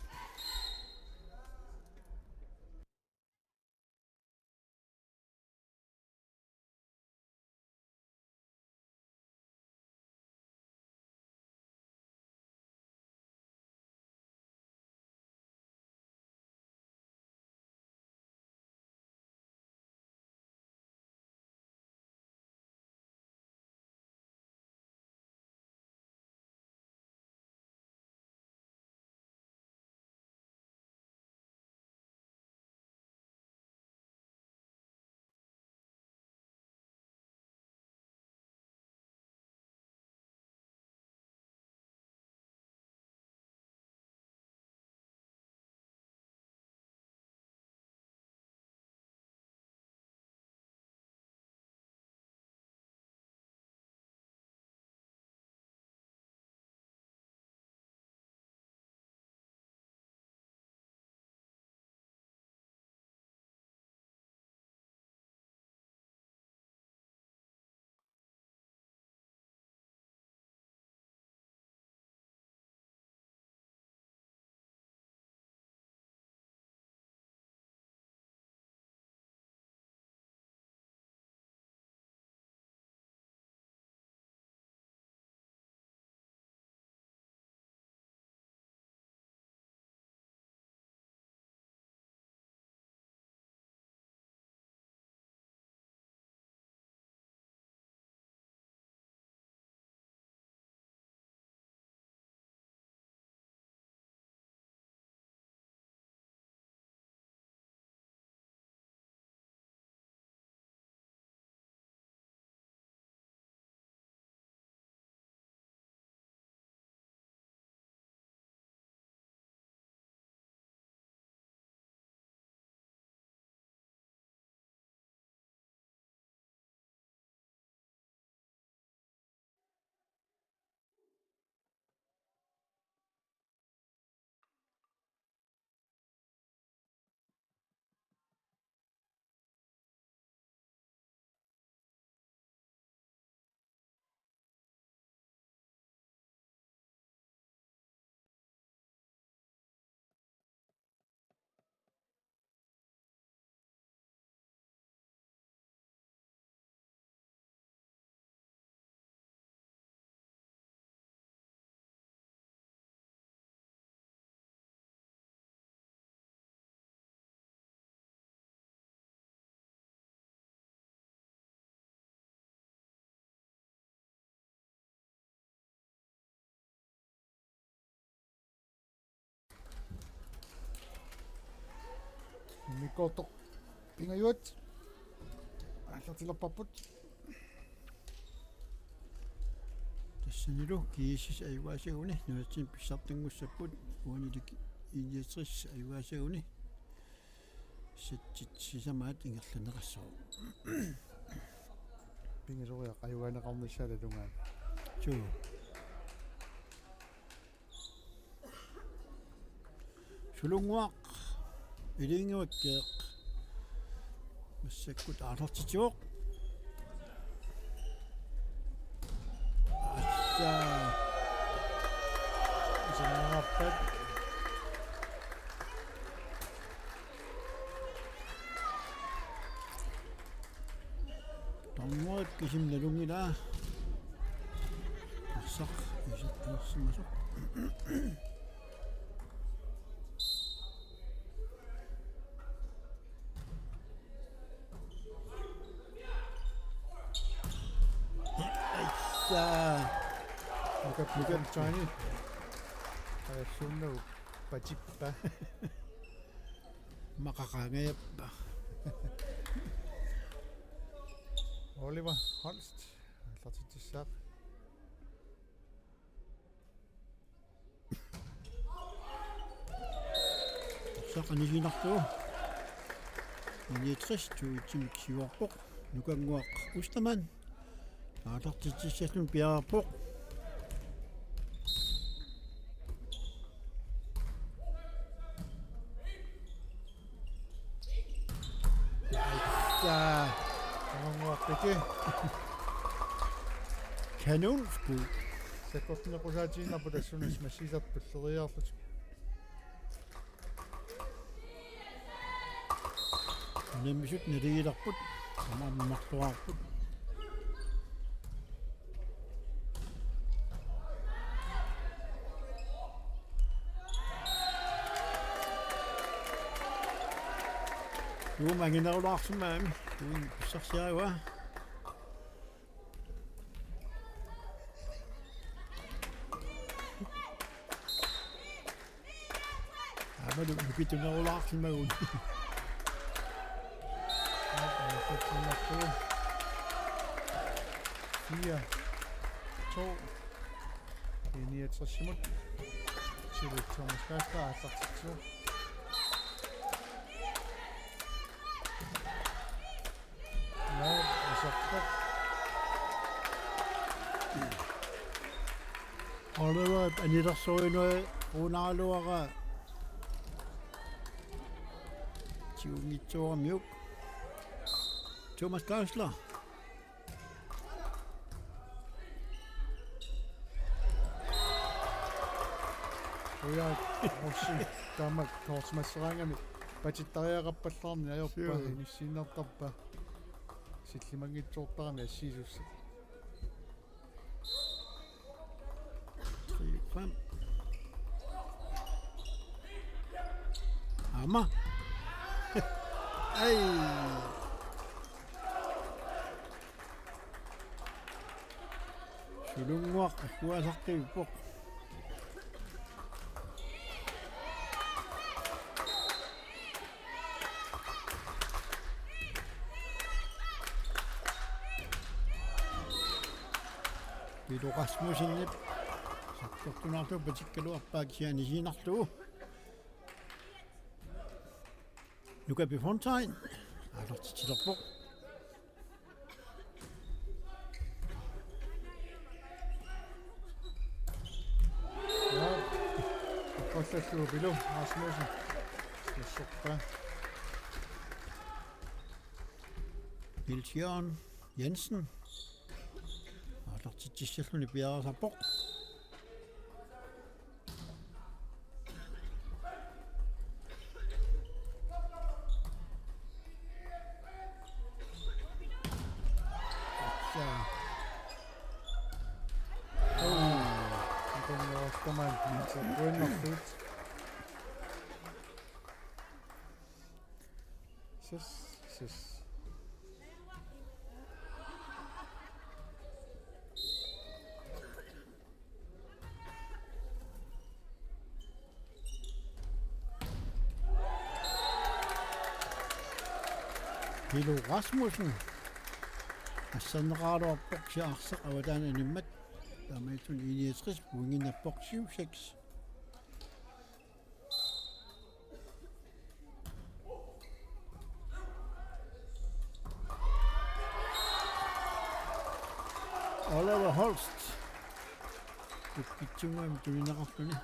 Kortoq. Pingajuat. Aallartilerparput. Tassanilu G S S ajugaasaguni nunatsinni pissartanngussapput, uanilu I niogtres ajugaasaguni setsit sisamaat ingerlanneqassaaq. Pingasoriaq ajugaaneqarnissaa nalunngilara. Suu. Sulunnguaq Ilinnguakkeeq massakkut aallartitsivoq. Assa. Isinnerappat. Taanna kisimi nalunngilaa. Arsaq isertilersimasoq. Aissa. Nukap, nukap, Johnny. Ajassuunnagu patippa. Maqaqaangajappa. Oliver Holst. Aallartitsissaaq. Arsaq anisinartoq. I niogtres toogtyve siuarpoq. Nukannguaq Ostermann. Aallartitsissalluni piareerpoq. Aitsa. Nukannguaq Piki. Kanonskud. Sakkortuneqqusaatigiinnarpoq tassuunakkut massiisartut tulleriiaarlutik. Unammisut naligilerput. Aamma marluarput. Juuma anginerulaarsimagami. Uin pissarsiaruaa. Aammalu nukittunerulaarsimagunik. Fire, to. I niogtresimut. Til Thomas Kastner, aallartitsivoq. Nå, iserpoq. Oliver anilersorinut unaluara. Tiunngitsooramiuk. Thomas Geisler. Uja, Rossi, taama kortmasseraangami patittariaqarpallaarneq ajorpaa. Sure. Inissiinnartarpaa. Sillimanngitsoortarami assiisussat. Tre, fem. Aamma. Ai. Sulunnguaq agguaasartuuppoq. Pilo Rasmussenip sakkortunaarlugu patikkaluarpaa kisianni anisinarlugu. Nukapi Fontain aallartitsilerpoq. Naa. Oqallallugu Pilo Rasmussen. Nassorpaa. Niels Jørgen Jensen. Aallartitsissalluni piareersarpoq. Aatsaat. Uu, nukannguartamaan minsertuinnartut. Ses, ses. Pilo Rasmussen. Asserneqaraluarpoq kisianni arsaq avataani animmat. Taamaattumik I niogtres pointinnappoq syv seks. Oliver Holst. Kukitsungaami tunineqarluni.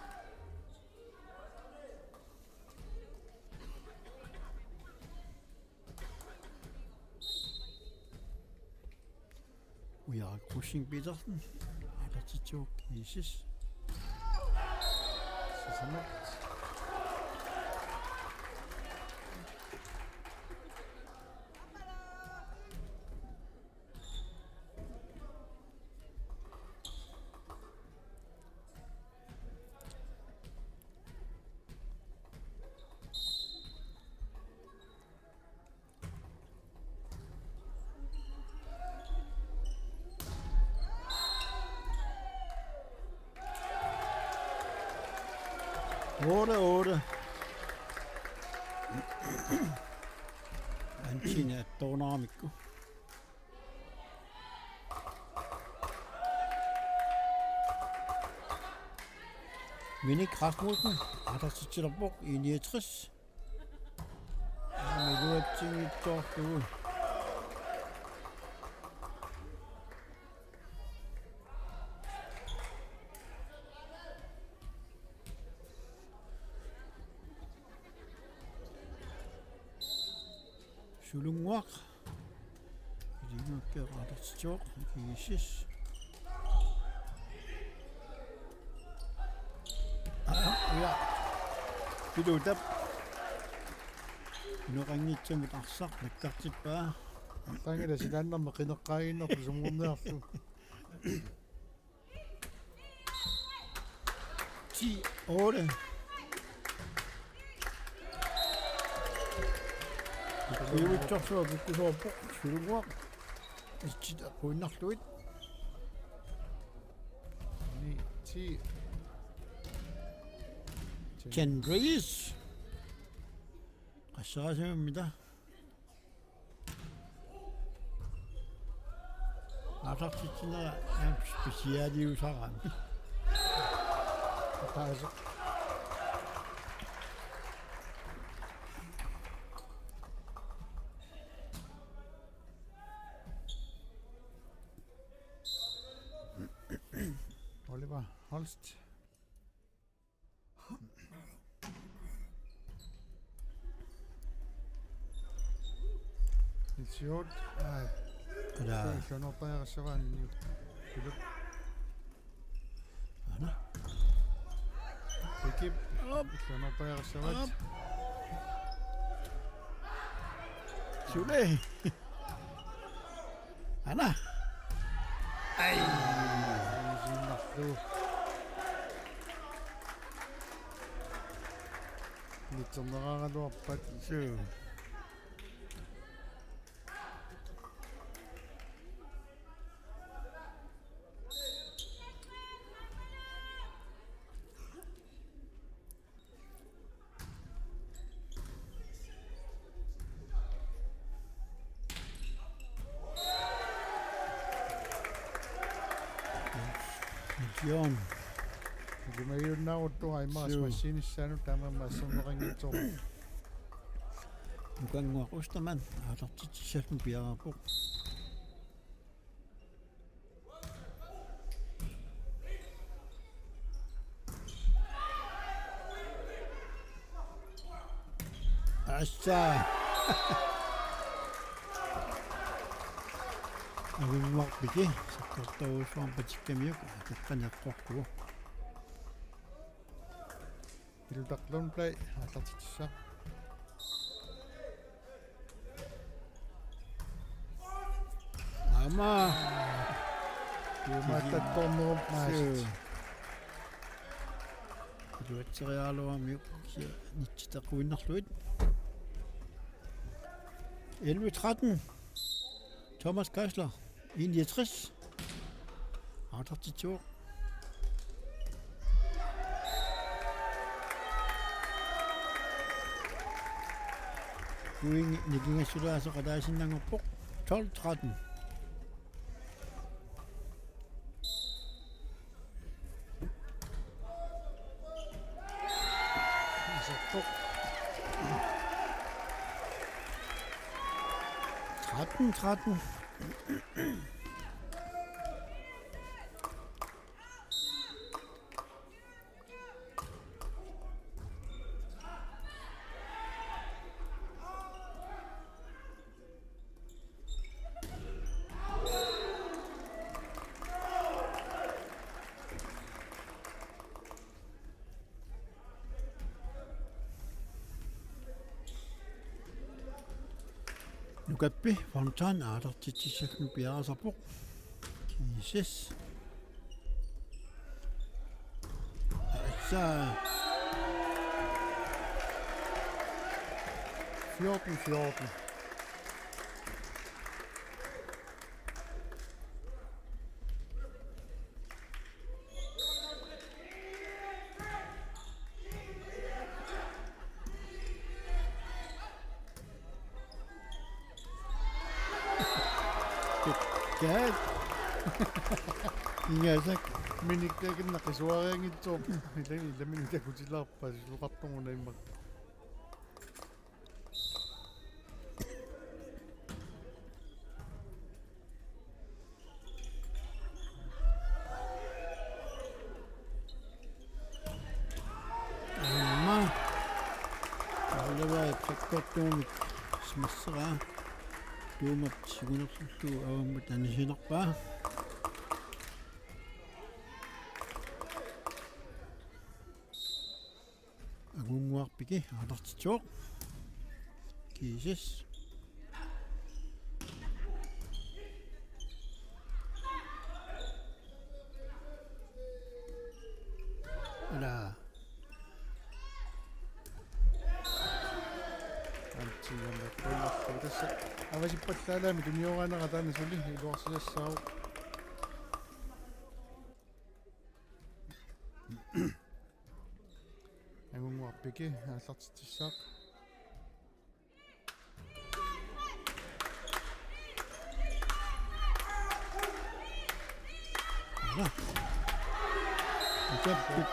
Ujaak Rosing Petersen. Aallartitsivoq I S S. Sisamat. Otte otte. Antina toornaramikku. Minik Rasmussen, aallartitsilerpoq, I niogtres. Iluatsinngitsoorlugu. Sulunnguaq. Ilinnguakkeeraatartitsivoq. Kiisis. Ja. Pilutap. Inoqanngitsumut arsaq nakkartippaa. Tangila silaannarmi qineqqaaginnartoq sumorniarlu. Ti otte. Iuitsorsuaq kukkusoorpoq, Sulunnguaq. Itsit aquinnarlugit. Ni, ti. Chen Reis. Qassarasimammi ta. Aallartitsinera aamma specialiusaraami. Ataaseq. Oliver Holst. Illuatungaani. Aa. Illuatungaani. Pilip. Ana. Pilip. Op. Illuatungaani. Op. Sule. Ana. Ai. Sinnarlu. Nitsorneraraluarpat. Suu. John. Ilimagiunnaaruttuaq immaqa. Suu. Massinissaanut taamaammat asserneqanngitsoq. Nukannguaq Ostermann aallartitsissalluni piareerpoq. Assa. Avimmarpiti sakkortoorujussuarmik patikkamiuk teqqaneqqortugu. Ilutaq Lundblad aallartitsissaaq. Aamma. Jumaattattornerup maasut. Suu. Iluatseriaraluarmiuk kisianni nitsit aquinnarlugit. Elleve tretten. Thomas Geisler. Enogtres. Aallartitsivoq. Pointi nikingassulaasut qataasinnaanngorpoq, tolv tretten. Isertoq. Tretten tretten. Nukappi Fontaine aallartitsissagami piareersarpoq. G S S. Assa. Fjorten fjorten. Kat. Ingasak. Minik takinna qisuarianngitsoq. Ilami, ilami takutilaarpa suloqartoruna immaqa. Aamma. Aulava sakkortuumik smasseraa. Tuumap tigunersullugu avammut anisiinerpaa. Angunnguaq Piki aallartitsivoq. G S S. Ala. Antiiamat kuimarlu tassa. Avasippallaalaami tunioraanera taanna suli iluarsisassaavoq. Angunnguaq Piki aallartitsissaaq. Ala. Ukappit.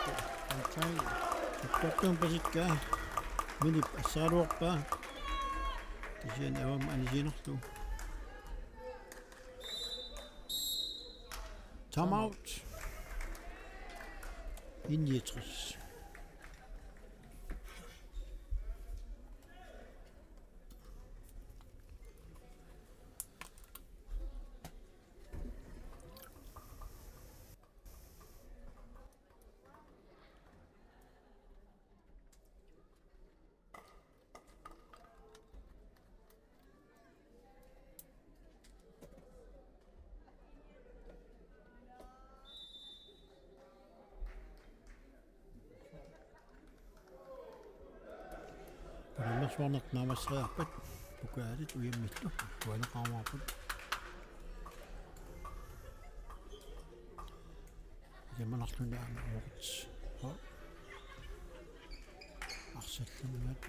Antai. Sakkortuumik pasikkaa. Minip assaraluarpaa. Kisianni avammut anisiinerlugu. Timeout. I niogtres. Unammersuarneq naammasseriarpat pokaalit ujammillu tuaneqarumaarput. Ilumanarluni aamma uagut. Ha. Arsallannaat.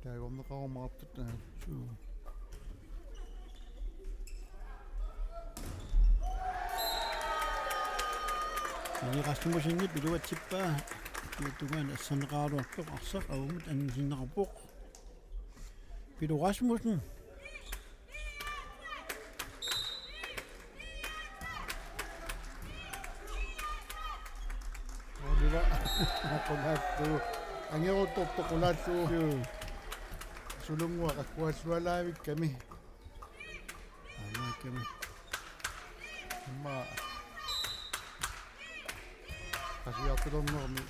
Taagorneqarumaartut, aa. Suu. Inge Rasmussenip iluatsippaa. Tungaanut asserneqaraluartoq arsaq avammut anisiinnarpoq. Pilu Rasmussen. Oliva. Qulaallugu. Angeruttortoq qulaallugu. Suu. Sulunnguaq akkuallualaavikkami. Aamma ikkami. Immaqa. Qasiartulernermi.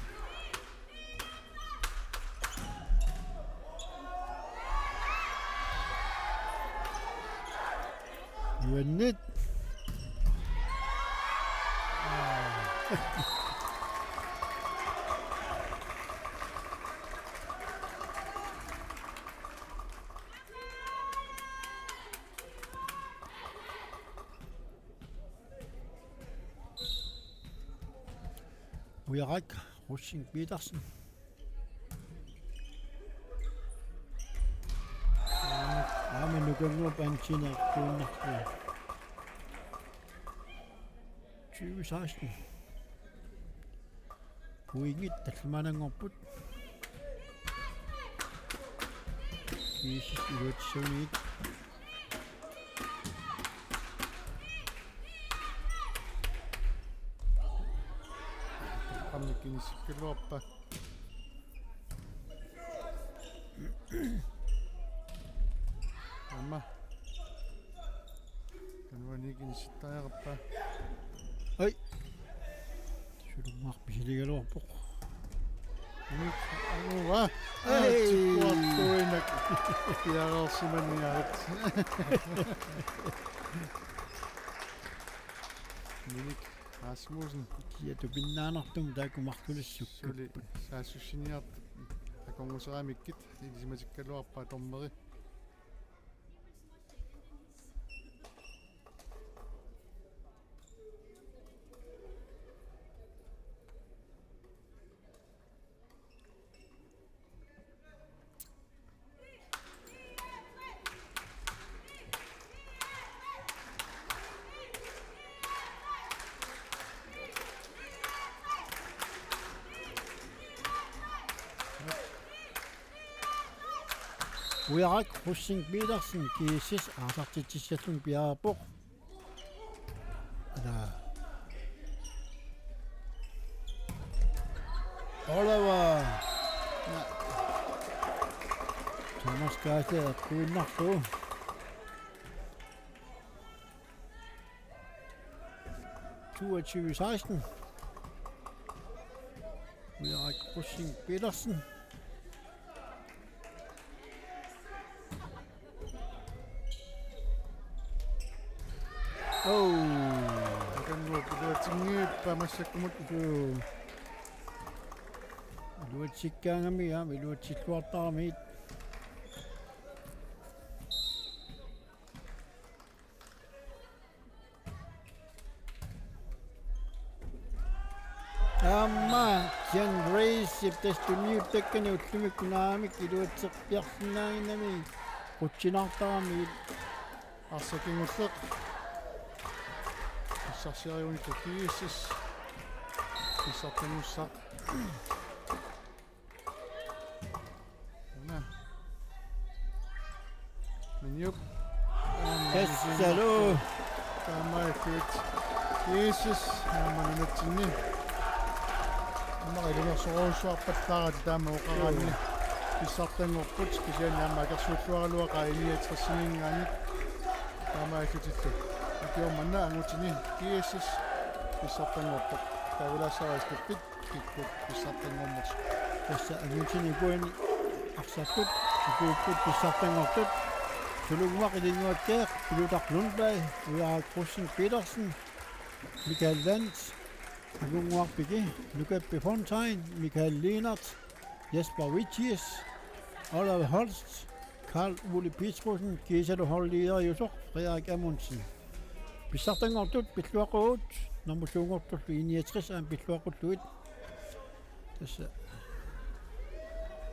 Nuanneq. Ujarak Rosing Petersen. Tungup ansineq kuunnarlu. Tyve seksten. Pointit tallimaananngorput. Kiisip iluatsisunik. Qammi kinissikkaluarpa. Aamma. Tanuani kinissittariaqarpa. Ai. Sulummaqarpoq pisiligaluarpoq. Minik, anguva. Ai. Tikkuartuinak. Piareersimanniarit. Minik Rasmussen. Kia tupinnaanartumik taakku marlulissukkut. Suli saassussiniartut akornuseramikkit ilisimatikkaluarpaa dommeri. Ujarak Rosing Petersen, G S S, aasartitsissalluni piareerpoq. Ala. Oliver. Thomas Gase, kuinnarlu. Toogtyve seksten. Ujarak Rosing Petersen. Oh. Akanguup iluatsinngippa massakkumut. Joo. Iluatsikkaangami, ja, iluatsilluartarami. Aamma Jan Reisip tassa tunniuttakkani ullumikkut naamik iluatserpiarsinnaaginnami qutsinaartarami. Arsaq kingulleq. Pissarsiariunikku G S S. Pissartanngussaaq. Una. Miniup. Tassalu. Taamaalillutik. G S S, aamma nunatsinni. Aamma ilungersorujussuarpallaarlutik taama oqaraanni. Pissartanngorput, kisianni aamma akersuulluaraluaqaat I niogtresimiingaanniit. Taamaalillutillu. Ukiormanna angutini G S S pissartanngorpoq. Taavulaassavaa Istuppit. Kikkut pissartanngornersoq. Tassa angutini uani arsartut, ikuupput pissartanngortut. Sulummaq Ilinnguakkiaq, Pilutaq Lundblad, Ujarak Rosing Petersen, Michael Lantz, Angunnguaq Piki, Nukappi Fontain, Michael Lennert, Jesper Vitjes, Oliver Holst, Karl Ole Petrussen, kiisalu holdleder Jusoq Frederik Amundsen. Pissartanngortut pilluaqqugut, nummer to-nngortullu I niogtres aamma pilluaqqullugit. Tassa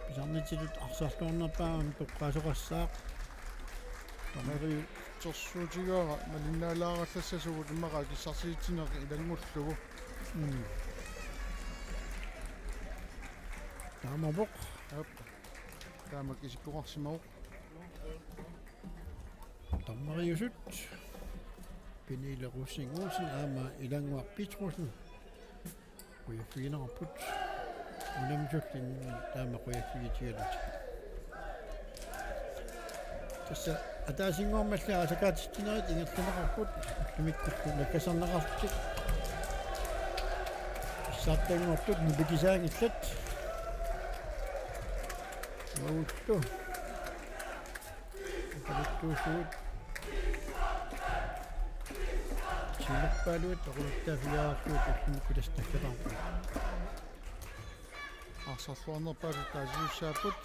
pisarnitsitut arsarluarnerpaamik toqqaasoqassaaq. Tamariu tersuutigaara malinnaalaarallassasugut immaqa akissarsiitsineq ilanngullugu. Mm. Taamavoq. Aap. Taamak isikkoqarsimavoq. Tammariusut. Pernille Rosing Olsen aamma Ilannguaq Petrussen. Qujaffigineqarput. Unammisulli taama qujaffigitigalutik. Tassa ataasinngormalli aasakaatitsinerit ingerlanneqarput. Ullumikkullu nakkaserneqarlutik. Pissartanngortut nipikisaanngillat. Uagullu. Oqaluttuussuit. Sinerpaaluit oqaluttuaffigeriarlugu ullumikkut tassa nakkatarput. Arsarluarnerpaatut taasisussaapput.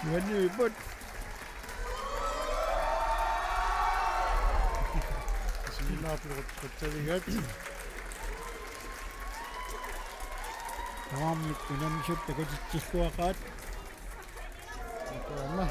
Nuannivipput. Sinnaapput qutsavigaat. Tamarmik unammisut takutitsilluaqaat. Taama.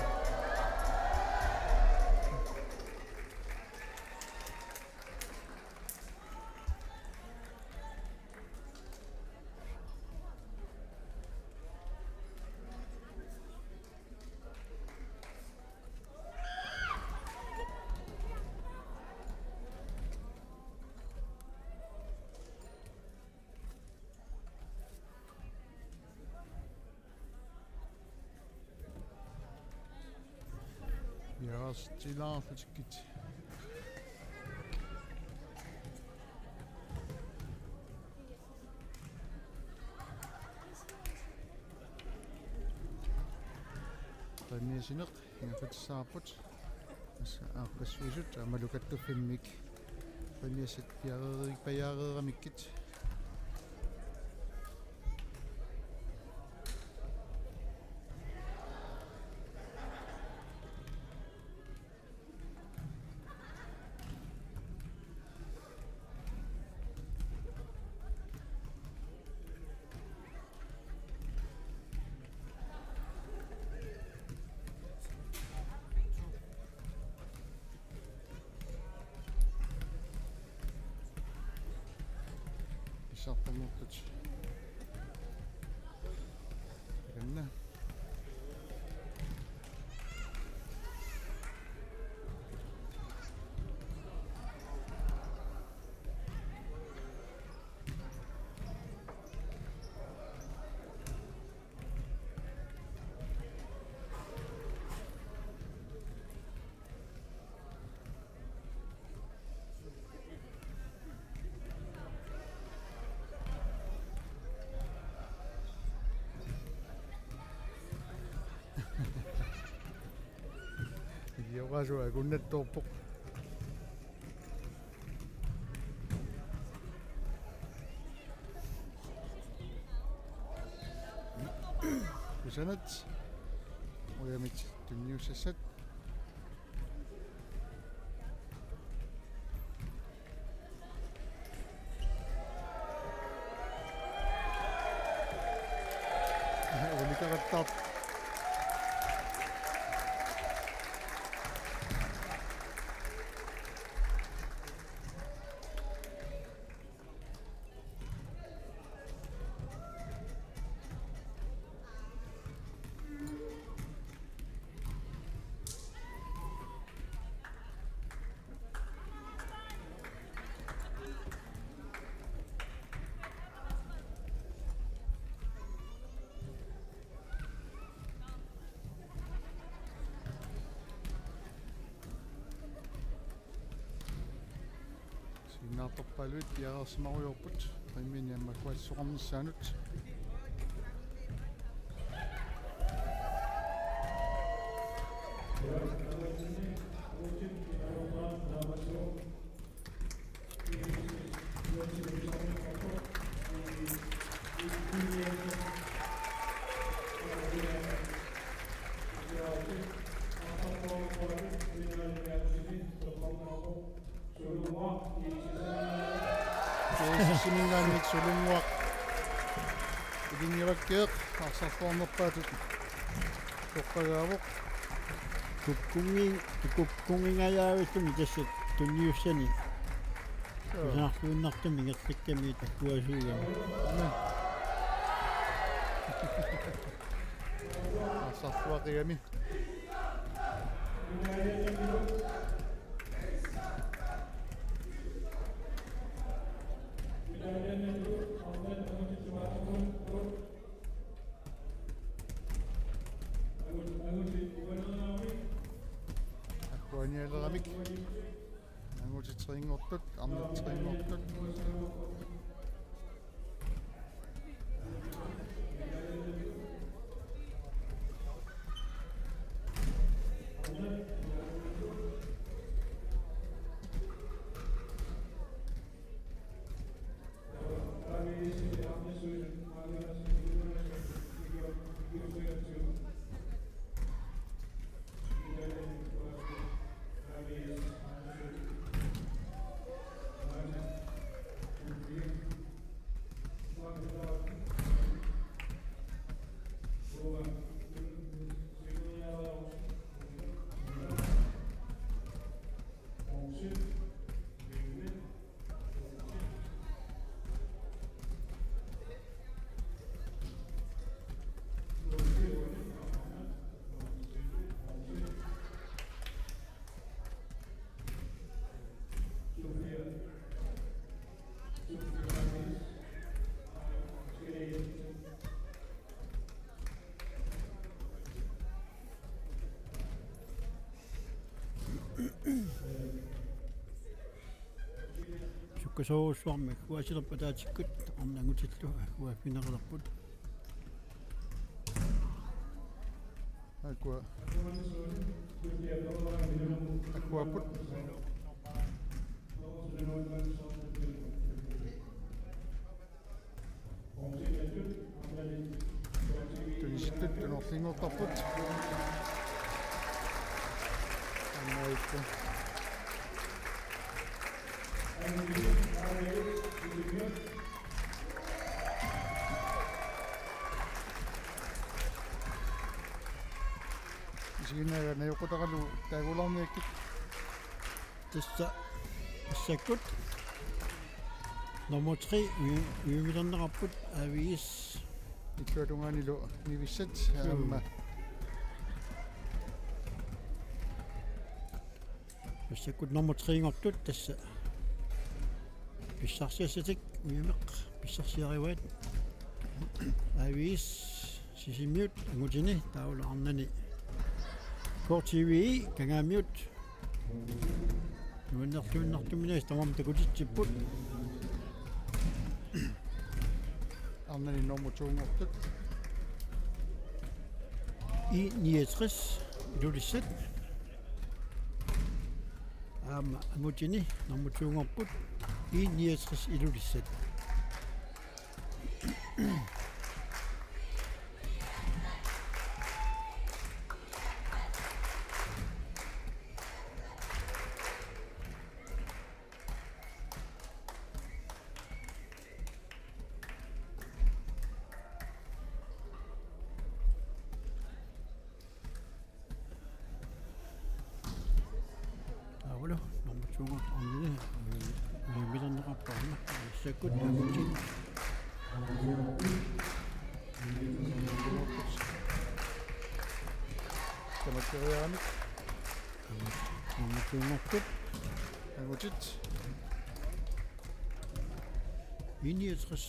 Piareersartilaarlutigit. Qiimmiisineq ingerlatissavarput. Tassa aaqqissuisut aammalu kattuffimmik qiimmiisat piareeri-, piareeramikkit. Pisartanngortut. Takanna. Ilioqaasuat akunnattoorpoq. Kusanat. Ujamit tunniussassat. Unikaqattaarpoq. Sinnaartorpaaluit piareersimarujoorput qiimmiinik aamma kuatsisoqarnissaanut. Siminngaanniit Sulunnguaq Ilinniakkeeq arsarluarnerpaatut toqqagaavoq. Kukkungi-, kukkungingajaavissuni tassa tunniussani. Joo. Kusanarluinnartumik ingerlakkami takkuasuugami. Aamma. Arsarluaqigami. Akuanialeramik. Angutit trinngortut, arnat trinngortut. Sukkasoorujussuarmik agguaassilerput ataatsikkut, arnat angutillu agguaaffigineqalerput. Agguaa. Agguaapput. Tunisittut tunorliinngortarput. Annaippu. Isiginnaagaat najoqqutaralugu taagulaarniakkit. Tassa massakkut nummer tre, uju-, ujumilerneqarput A V S. Illuatungaanilu nivissat aamma. Massakkut nummer tre-nngortut tassa pissarsiassatik ujameq pissarsiarivaat. A V S Sisimiut angutini, taavalu arnani K T V I Kangaamiut. Nuannerluinnartumik tamarmik takutitsipput. Arnani nummer to-nngortut. I niogtres Ilulissat. Aamma angutini nummer to-nngorput, I niogtres Ilulissat. Taavalu nummer to-nngortoq arnani, eh, ujumilerneqarpoq aamma. Massakkut angutit. Tamakkeriaramik. Nummer to-nngortut. Angutit. I niogtres.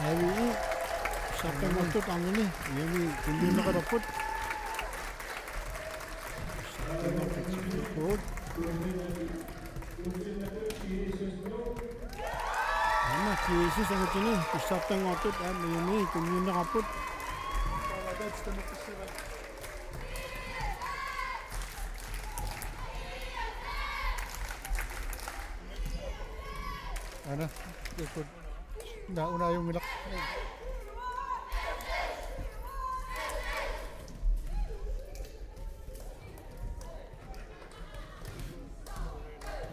A V S, sartanngortut arnani, ujammik tunniunneqalerput. Aamma G S S angutini pissartanngortut aamma ujammik tunniunneqarput. Aana, jukut. Naa, una ajunngilaq.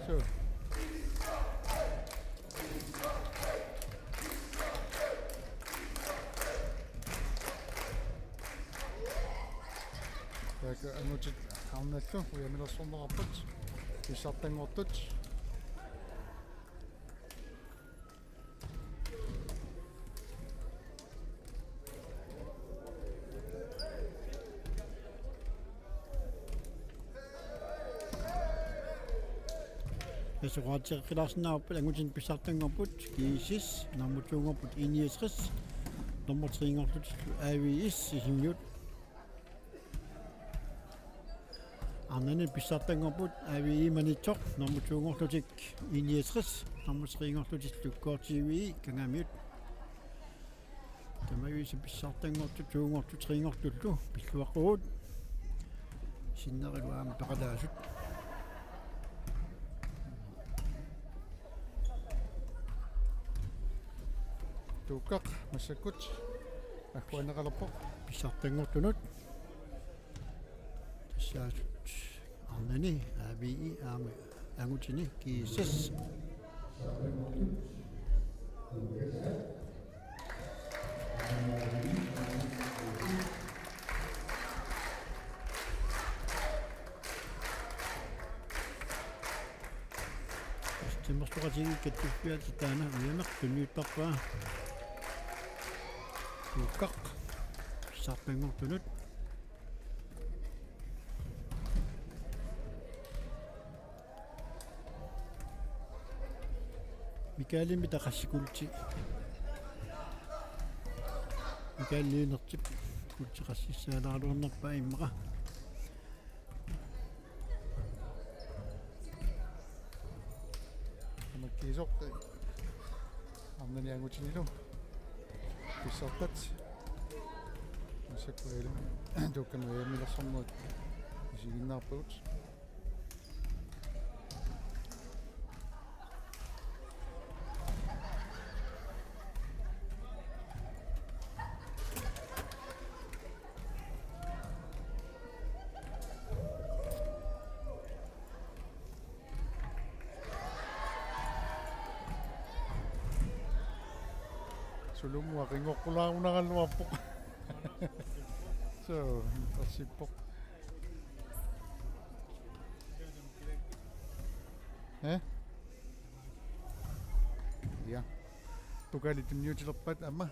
So. Taakku angutit arnallu ujamilersorneqarput. Tassa oqaatigeqqilaarsinnaavarput, angutini pissartanngorput G S S, nummer to-nngorput I niogtres, nummer tre-nngorlutillu A V S Sisimiut. Arnani pissartanngorput A V I Maniitsoq, nummer to-nngorlutik I niogtres, nummer tre-nngorlutillu K T V I Kangaamiut. Tamaviisa pissartanngortut, to-nngortut, tre-nngortullu pilluaqqugut. Sinnerilu aamma peqataasut. Tuukkaq massakkut agguaanneqalerpoq. Pissartanngortunut. Tassaasut arnani A V I aamma angutini G S S. Timersoqatigiit kattuffiata taanna ujaneq tunniuttarpaa. Tuukkaq. Pissartanngortunut. Mikaelimmi taqassi kuulti. Mikael Lennartip kuulti qassissaalaaraluarnerpaa immaqa. Amakkiisoq arnani angutinilu pissartat. Massakkut Tuukkanut ajamilersornerit isiginnaarpagut. Sulummut aqingoqqulaarunaraluarpoq. Suu, tassippoq. Eh? Ja. Pokali tunniutilerpat aamma.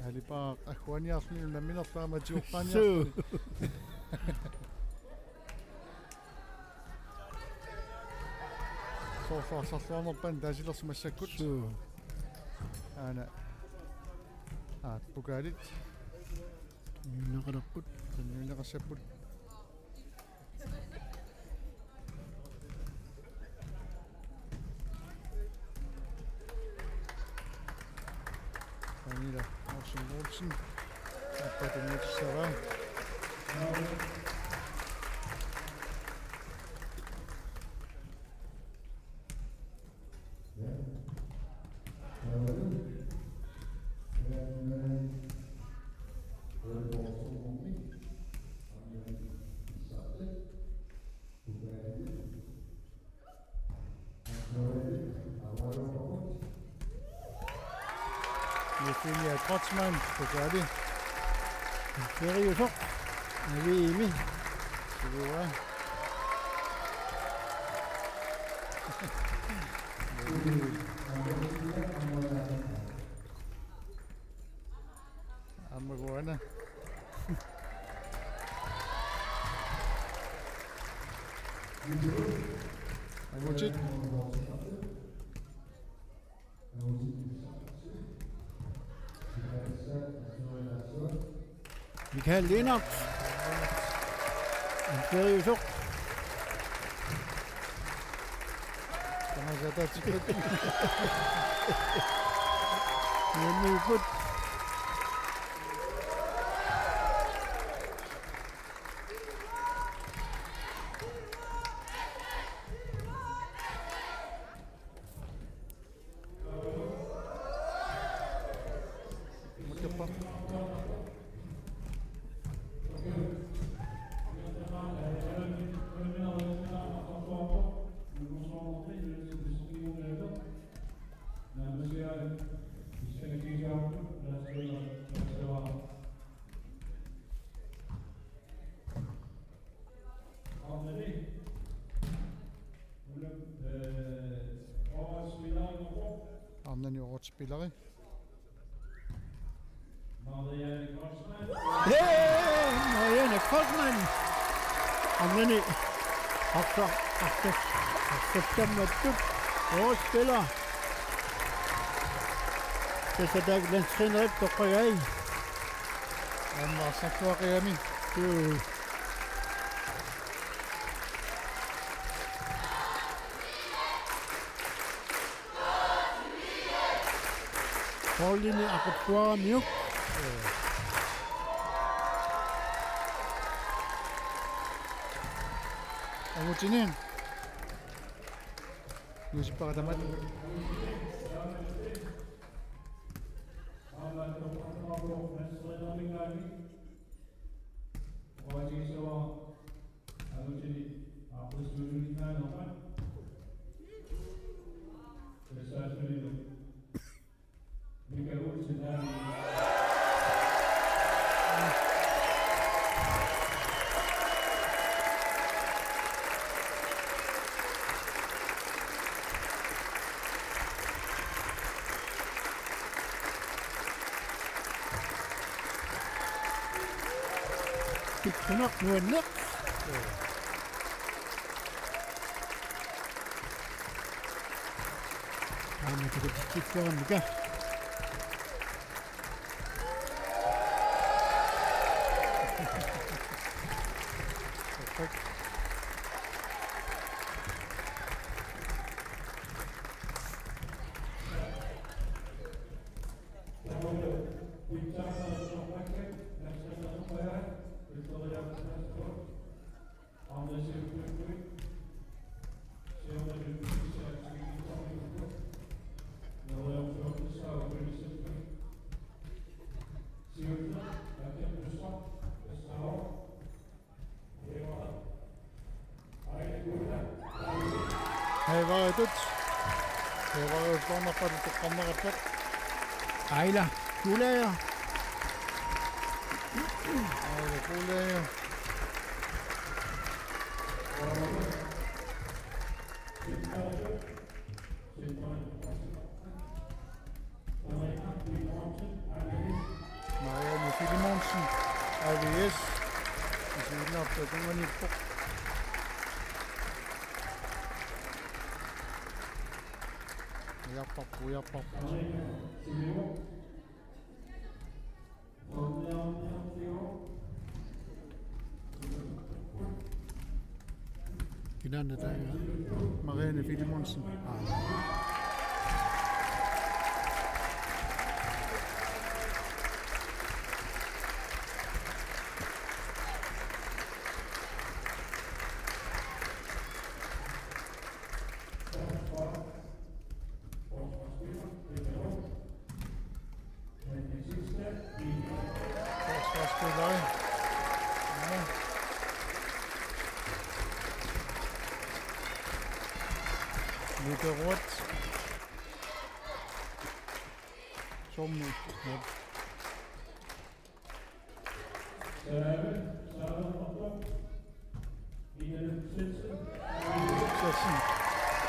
Alipaaq agguaniarluni unamminerlu aamma tigorqaaniarluni. Suu. Soorlu arsarluarnerpaani taasilersoq massakkut. Suu. Aana. Aa, pokalit. Tunniunneqalerput. Tunniunneqassapput. Pernille Olsen Olsen. Aappaat tunniutissagaa. Virginia Kreutzmann, pokali. Seriøsoq. Aviimi. Sivua. Aamma uanga. Angutit. Michael Lennert. Imperiusoq. Tamassi ataatsikkat. Nunniupput. Spillere. Marianne Kreutzmann. Hey, Marianne Kreutzmann. Annani. Arsa, arsa, arsa, tammattut. Årets spiller. Tassa taakku landstrænerit toqqagaat. Aamma arsartuaqigami. Juu. Holdini aquttuaramiuk. Angutini. Nusippara tamatta. Tikkuneq nuanneq. Aamma tikutsikkuarmika. Heivaritut. Heivaritut toqqarneqarpat. Aila Kuulager. Aila Kuulager. Marianne Filemonsen, A V S. Isiginnaartoq tunganiippoq. Ujarpar-, ujarpar-. Kinaana taanna? Marianne Filemonsen. Aa. Forsvarsspiller. Ja. Lykke Roth. Som, ja. Sassin.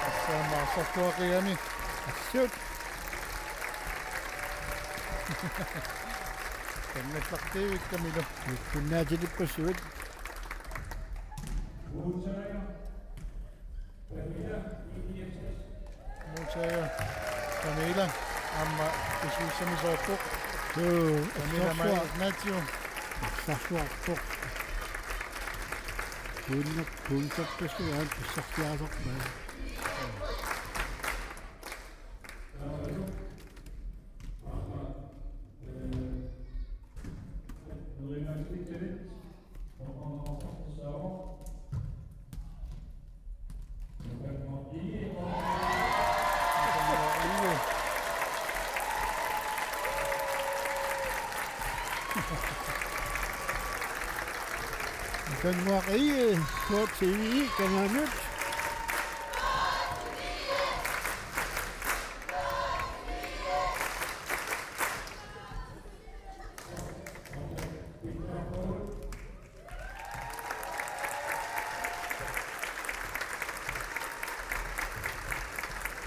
Assut arsartuaqigami. Assut. Kannallartiivikkamilu. Ikkunnaatilippassuit. Musaja Camilla aamma pisuussamisoorpoq. Juu, Camilla arsarsuaq-, Maj-, Mathieu. Arsarsuarpoq. Kuunnak, kuunnappassuit aamma pissarsiarisarpaat. Nukannuaq Egede, K T V, kananut.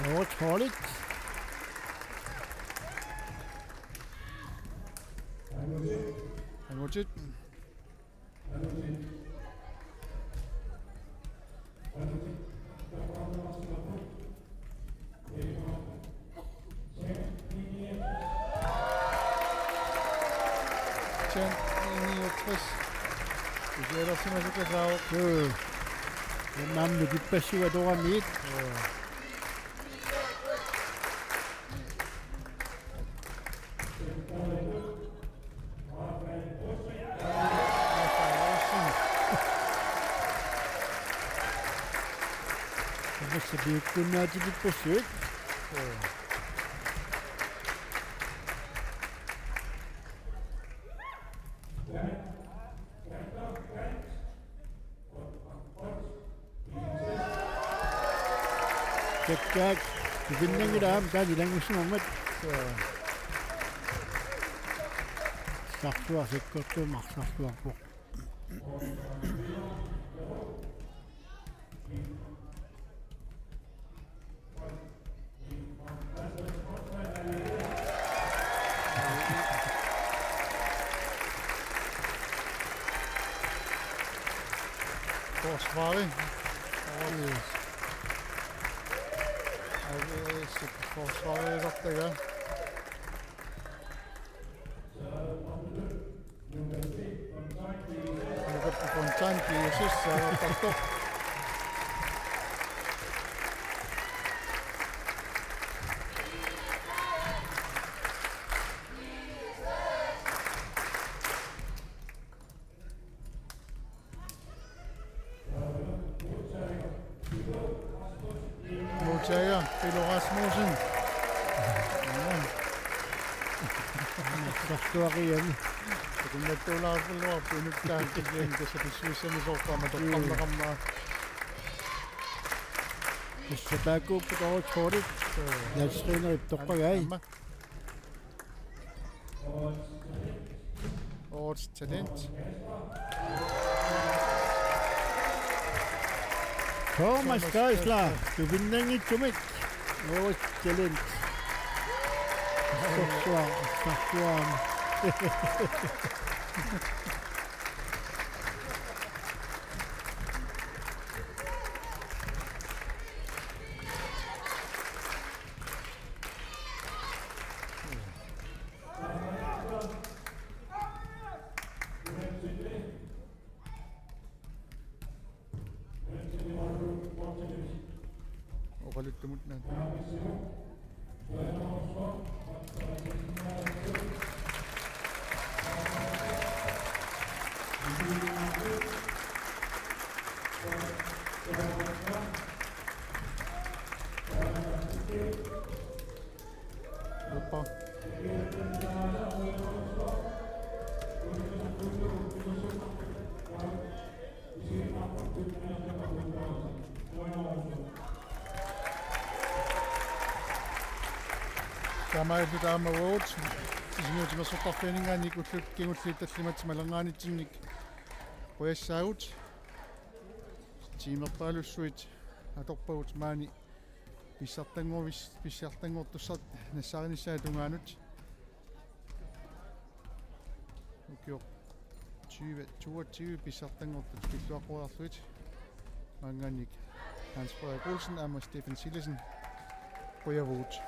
Årets holdet. Sit. Chan niogtres. Kisianni aallaqqaammut sukkassaavoq. Joo. Nammi tippassiva toramiit. Joo. Tassa piukkunnaatipassuit. Takkaak, tupinnanngilaq aamma taanna ilanngussimammat. Sartuaq sakkortuumik arsartuarpoq. Forsvari. Forsvari, forsvari. Nuka Fontaine, P S S, aallartartoq. Modtager, Pilo Rasmussen. Sartuarian. Tukunnattuulaarpulluarpoq inuttaaq kisianni tassa pissusissamisoorput aamma toqqarneqarmat. Tassa taakkuupput oorutsoorut. Landsrenerit toqqagaat. Aamma. Årets talent. Thomas Geisler, tupinnanngitsumik. Årets talent. Sartuaq, sartuaq. Oqaluttumut naat. Uppa. Taamaalilluta aamma uagut Sisimiut Timersortarfianinngaanniit ullut kingulliit tallimat malernaanitsinnik qujassaagut. Tiimerpaalussuit atorpagut maani pissartanngorvis-, pissartanngortussat nassaarinissaat tungaanut. Ukioq tyve toogtyve pissartanngortut pilluaqqoriarlugit. Maanngaanniit Hans Frederik Olsen aamma Stefan Sillesen qujavugut.